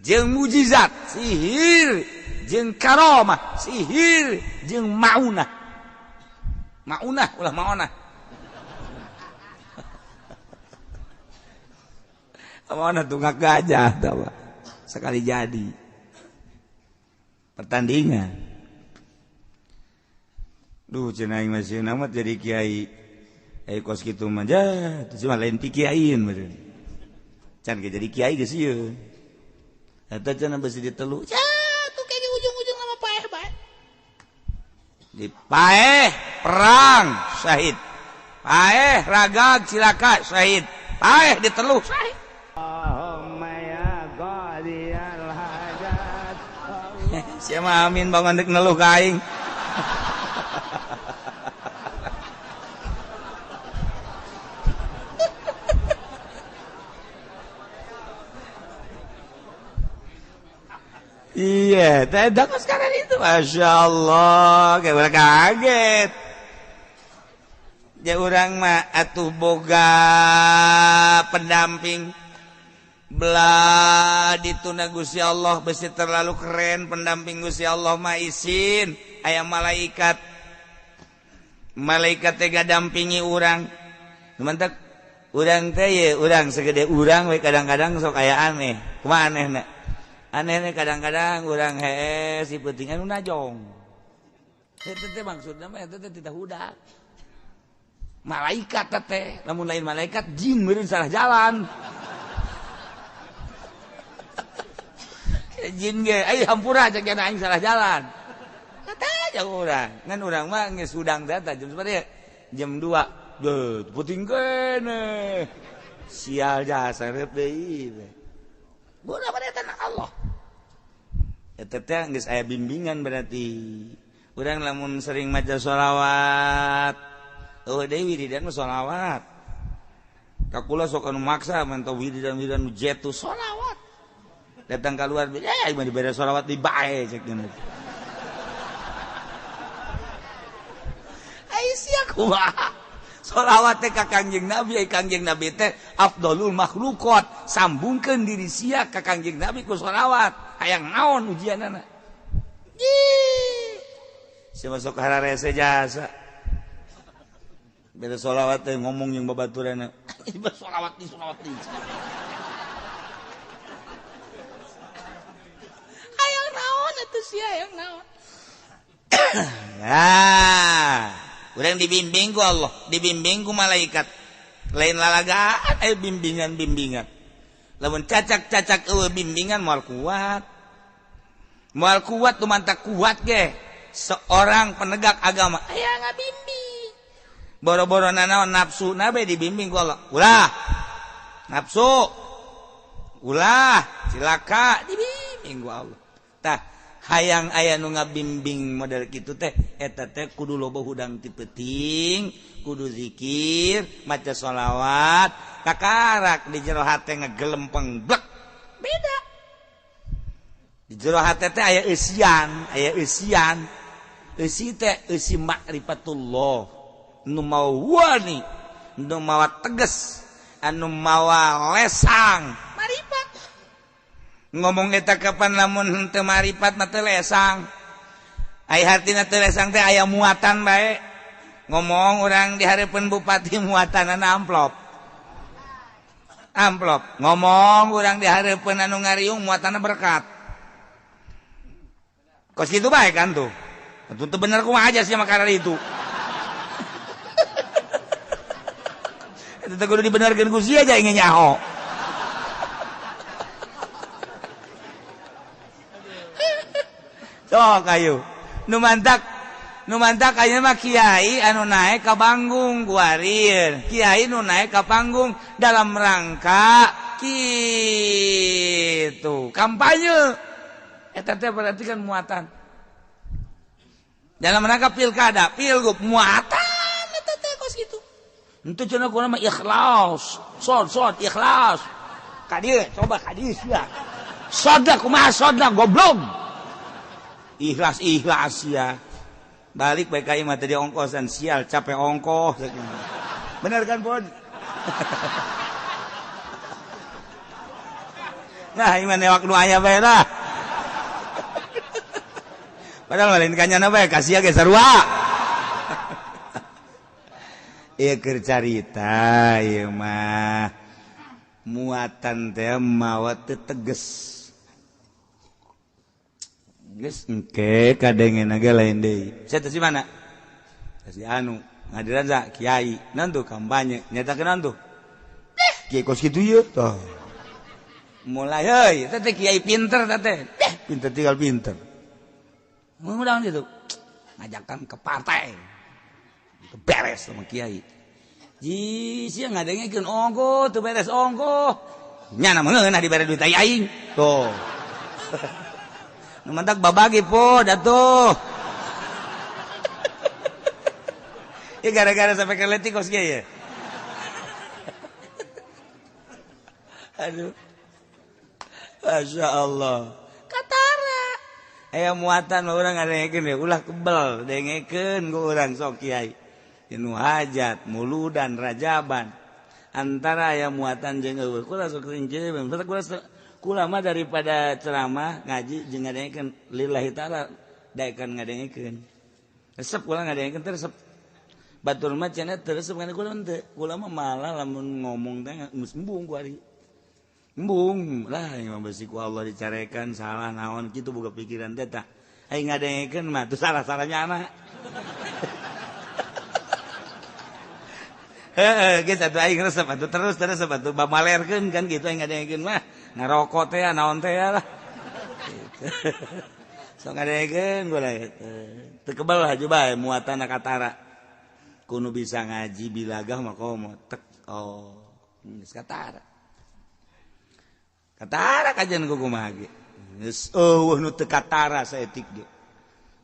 jeung mujizat, sihir jeung karomah, sihir jeung maunah. Maunah ulah maonah. Maonah tunggak gajah tawa. Sekali jadi pertandingan. Duh cenah aing masih amat jadi kiai. Kos kitu mah ja, teu mah lain ti kiaiin meureun. Can ge jadi kiai geus sieun. Eta cenah besi ditelu. Ja, tuh kayaknya ujung-ujung sama paeh bae. Di paeh perang syahid. Paeh ragag cilaka syahid. Paeh diteluh syahid. Allahumma ya qadiyal hajat. Sia mah amin bangun deuk neluh ka aing. Iya, teh sekarang itu, masya Allah, kayak orang kaget. Ya orang mah atuh boga pendamping, belah dituna Gusti Allah besi terlalu keren pendamping Gusti Allah mah isin, aya malaikat, malaikat teh dampingi urang. Mantap, urang teh ye, urang segede urang we kadang-kadang sok aya aneh, kumaha anehna? Aneh kadang-kadang urang hees si peutingan nu najong. Eta teh maksudna mah eta teh tidak hudak. Malaikat teh, lamun lain malaikat jin meureun salah jalan. Jin ge ai hampura cek aing salah jalan. Eta aja urang. Ngan urang mah geus hudang teh jam sabaraha? Jam 2. Deuh, peuting keneh. Sial jasa reup deui. Bodoh pada tanah Allah. Eta teh geus aya bimbingan berarti. Urang lamun sering maca sholawat, eueuh deui wiridan mah sholawat. Ka kula sok anu maksa mantau wiridan-wiridan nu jetu sholawat. Datang keluar, eh mah dibere sholawat di bae cek geuna. Ai sia kumaha? Sholawat teh ka Kangjeng Nabi, ai Kangjeng Nabi teh afdolul makhluqat. Sambungkeun diri sia ka Kangjeng Nabi ku sholawat. Hayang naon ujianana? Ih. Sia masuk hararese jasa. Beda sholawat teh ngomong jeung babaturanna. Sholawat di sholawat di. Hayang naon atuh sia hayang naon? Nah. Urang dibimbing ku Allah, dibimbing ku malaikat. Lain lalagaan aya bimbingan-bimbingan. Lamun cacak-cacak eueuh bimbingan moal kuat. Moal kuat tu mantak kuat ge. Seorang penegak agama aya ngabimbing. Boro-boro nanaon nafsu na bae dibimbing ku Allah. Ulah. Nafsu. Ulah, cilaka dibimbing ku Allah. Tah hayang aya nu ngabimbing model kitu teh eta teh kudu loba hudang ti peuting, kudu zikir, maca sholawat, kakarak di jero hate ngegelempeng blek. Beda. Di jero hate teh aya eusian, aya eusian. Eusi teh eusi makrifatullah. Nu mawa wani, nu mawa tegas, anu mawa lesang, marifat. Ngomong eta kapan lamun henteu maripat mah teu lesang. Ai hartina teu lesang teh aya muatan bae. Ngomong urang di hareupeun bupati muatanana amplop. Amplop. Ngomong urang di hareupeun anu ngariung muatanna berkat. Kos kitu bae kan tuh. Atuh teu bener kumaha aja sia makanan itu. Eta teh kudu dibenerkeun ku sia aja ingin nyaho. Sok ayo nu mantak Nu mantak ayeuna mah kiai anu naek ka panggung kuari. Kiai nu naek ka panggung dalam rangka kitu kampanye. Eta teh berarti kan muatan. Dalam rangka pilkada, pilgub muatan eta teh kos kitu. Henteu cenah kumaha mah ikhlas. Sod ikhlas. Ka dieu coba ka dieu sia. Sodna kumaha sodna goblok. Ikhlas ya. Balik baik ka imah tadi ongkosan sial capek ongkoh. Bener kan, Bon? Nah, iman newak nu aya bae lah. Padahal lain kanyana bae kasih ge sarua. Ieu keur carita ieu mah. Muatan teh mawa teu teges. Geus engke kadengen ge lain deui. Sia teh si mana? Si anu ngadiran sa kiai. Naon tuh kampanye nyatakeun naon tuh? Kiai kos kitu ieu tah. Mulai heuy teh teh kiai pinter teh teh. Pinter tinggal pinter. Ngundang gitu. Ngajakan ke partai. Beres sama kiai. Ji sia ngadengekeun ongkoh teu beres ongkoh. Nyana meunah dibere duit aing. Tuh. Nu mantak babagi po datuh. Ya gara-gara sampai ke letik kos kieu ya. Aduh. Masya Allah. Katara. Aya muatan mah urang ngadengekeun ya ulah kebel dengekeun ku urang sok kiai. Nu hajat, muludan, rajaban. Antara aya muatan jeung eueuh. Kula sok rinci, kula mah daripada ceramah ngaji jeung ngadengekeun lillahi taala daekan ngadengekeun. Resep kula ngadengekeun teh resep. Batur mah cenah teu resep kana kula henteu. Kula mah malah lamun ngomong teh geus embung ku ari. Embung lah yang besi ku Allah dicarekan salah naon kitu boga pikiran teh tah. Aing ngadengekeun mah teu salah-salahnya anak. Heeh, geus atuh aing resep atuh terus resep atuh bamalerkeun kan kitu aing ngadengekeun mah. Ngarokok teh naon teh lah. Gitu. Sok ngadengekeun gua lah teu kebel haju bae muatan katara. Kudu bisa ngaji bilagah mah komo tek oh geus katara. Katara kajian ku kumaha ge. Geus eueuh nu teu katara saeutik ge.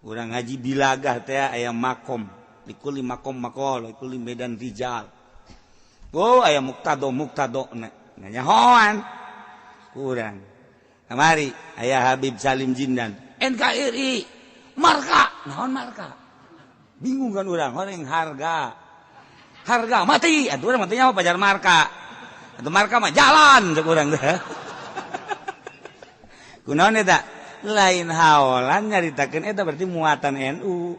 Urang ngaji bilagah teh aya makom, likuli makom maqal, likuli medan rijal. Oh aya muktado na nyahoan. Kurang. Kamari aya Habib Salim Jindan, NKRI, marka, naon marka? Bingung kan urang, orang harga. Harga mati, atuh urang matinya mah pajar marka. Atuh marka mah jalan cek urang teh. Kunaon eta? Lain haolan nyaritakeun eta berarti muatan NU.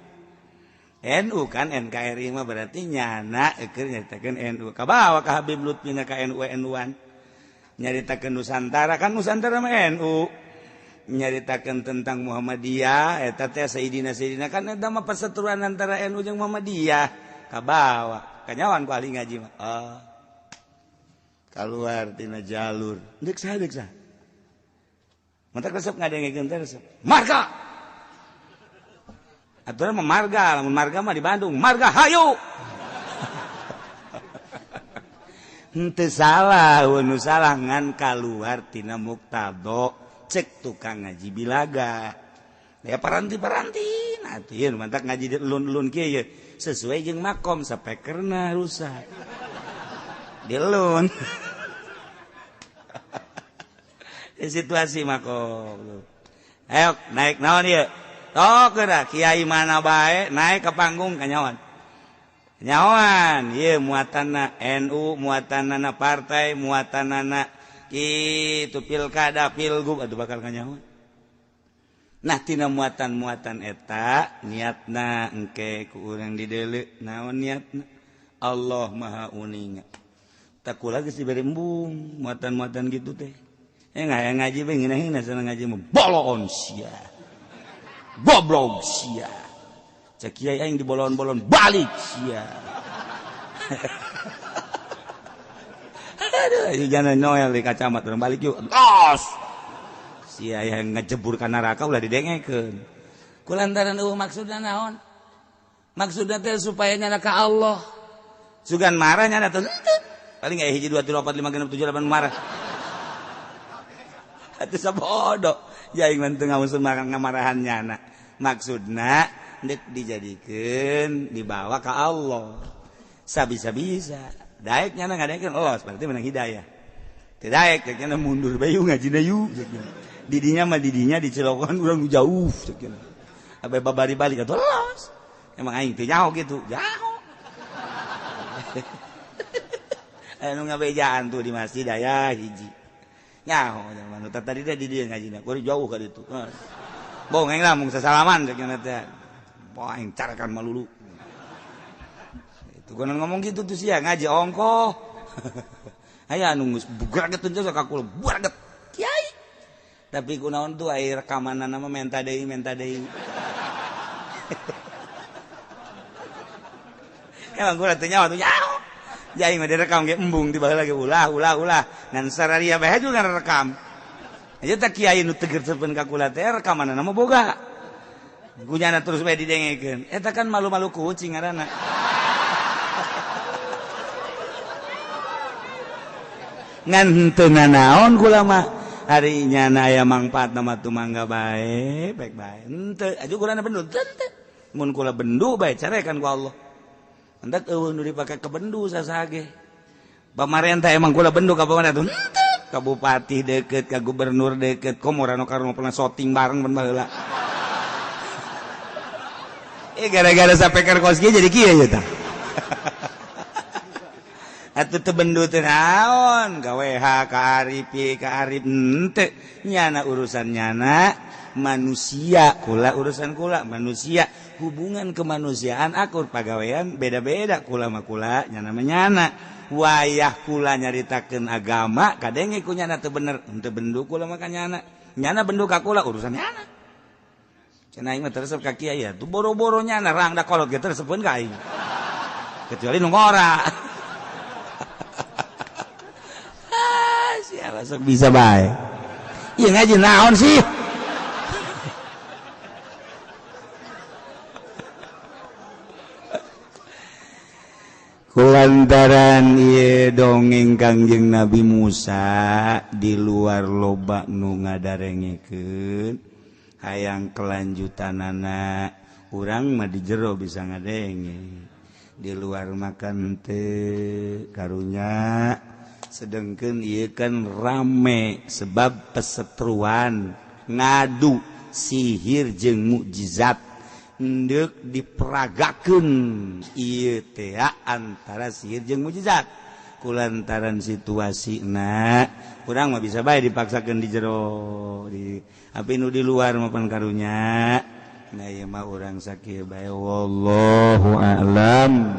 NU kan NKRI mah berarti nyana keur nyaritakeun NU. Kabawa ka Habib Lutfi na ka NU NU-an. Nyaritakeun Nusantara kan Nusantara mah NU. Nyaritakeun tentang Muhammadiyah eta teh Sayyidina Sayyidina kan eta mah perseteruan antara NU jeung Muhammadiyah. Kabawa kanyawan ku ahli ngaji mah. Oh. Kaluar tina jalur. Deuk saha deuk saha. Mantak resep ngadengekeun teh resep. Marga. Aturan mah marga, lamun marga mah di Bandung, marga hayu. Henteu salah, nu salah ngan kaluar tina muktado cek tukang ngaji bilaga. Ya paranti-paranti atuh ieu mantak ngaji lun-lun kieu ye sesuai jeung makom sapekerna rusak. Dilun. Situasi makom. Ayo naik naon ieu? Tok geura kiai mana bae naik ke panggung kanyawan. Nyawan ieu muatanna NU, muatanna partai, muatanna kitu pilkada, pilgub atuh bakal kanyawan. Nah tina muatan-muatan eta niatna engke ku urang dideuleu naon niatna Allah Maha Uninga. Tak kula geus dibere embung muatan-muatan gitu teh. Ngaji bae ngeunah sana ngaji mah bolon sia. Goblok sia. Cek kiai aing dibolon-bolon balik sia. Aduh, jangan Noel di kacamata urang balik yuk. Los. Sia yang ngejebur ka neraka ulah didengekeun. Kulantaran eueuh maksudna naon? Maksudna teh supaya nyana ka Allah. Sugan marah nyana teh paling aya 1 2 3 4 5 6 7 8 marah. Atuh sabodo jaing mah teu ngamusun ngamarahan nyana. Maksudna deuk dijadikeun dibawa ka Allah. Sabisa-bisa. Daek nyana ngadaekeun los berarti menang hidayah. Teu daek cek nyana mundur bae yeuh ngajina yeuh. Didinya mah didinya dicelokan urang jauh cek nyana. Abe babari balik atuh los. Emang aing teu nyaho gitu, nyaho. Anu ngabejaan tuh di masjid aya hiji. Nyaho zaman tadi teh di dieu ngajina, kuari jauh ka ditu. Bohong aing lah mung sasalaman cek nyana teh. Boh aing carakan malulu. Itu konon ngomong gitu tuh sia ngaji ongkoh. Aya anu geus bugraget teh ka kula, bugraget. Kiai. Tapi kunaon tuh aya rekamanana mah menta deui, menta deui. Emang gua teh nyawa tuh nyaho. Jadi mah direkam ge embung tiba lagi ulah ulah ulah. Ngan sararia bae juga rekam. Aja teh kiai nu teger sepen ka kula teh rekamanana mah boga. Gunyana terus bae didengekeun. Eta kan malu-malu kucing ngaranna. Ngan henteu nanaon kula mah. Ari nyana aya mangfaatna mah tumangga bae, baik bae. Henteu aju kulana bendu teu. Mun kula bendu bae carekan ku Allah. Hendak eueuh nu dipake ke bendu sasage. Pamarentah emang kula bendu ka pamarentah henteu. Ka bupati deket, ka gubernur deket, komo Rano Karno pernah syuting bareng ban baheula. Gara-gara sapeker kos kieu jadi kieu ya tah. Atuh teu bendu teh naon, ka WH, ka Arif, ka Arif henteu. Nyana urusan nyana manusia, kula urusan kula manusia. Hubungan kemanusiaan akur pagawean beda-beda kula mah kula nyana mah nyana. Wayah kula nyaritakeun agama kadenge ku nyana teu bener, henteu bendu kula mah ka nyana. Nyana bendu ka kula urusan nyana. Cenah aing mah teu resep ka kiai ya, tuh boro-boro nyana rangda kolot ge teu resepeun ka aing. Kecuali nu ngora. Ah, siapa sok bisa bae. Ieu ngaji naon sih? Kulantaran ieu dongeng Kangjeng Nabi Musa di luar loba nu ngadarengekeun hayang kelanjutanana urang mah di jero bisa ngadenge di luar makan teu karunya sedengkeun ieu kan rame sebab pesetruan ngadu sihir jeung mukjizat ndek diperagakeun ieu teh antara sihir jeung mukjizat kulantaran situasina urang mah bisa bae dipaksakeun di jero di api nu di luar mah pan karunya nah ieu mah urang sakieu bae wallahu a'lam.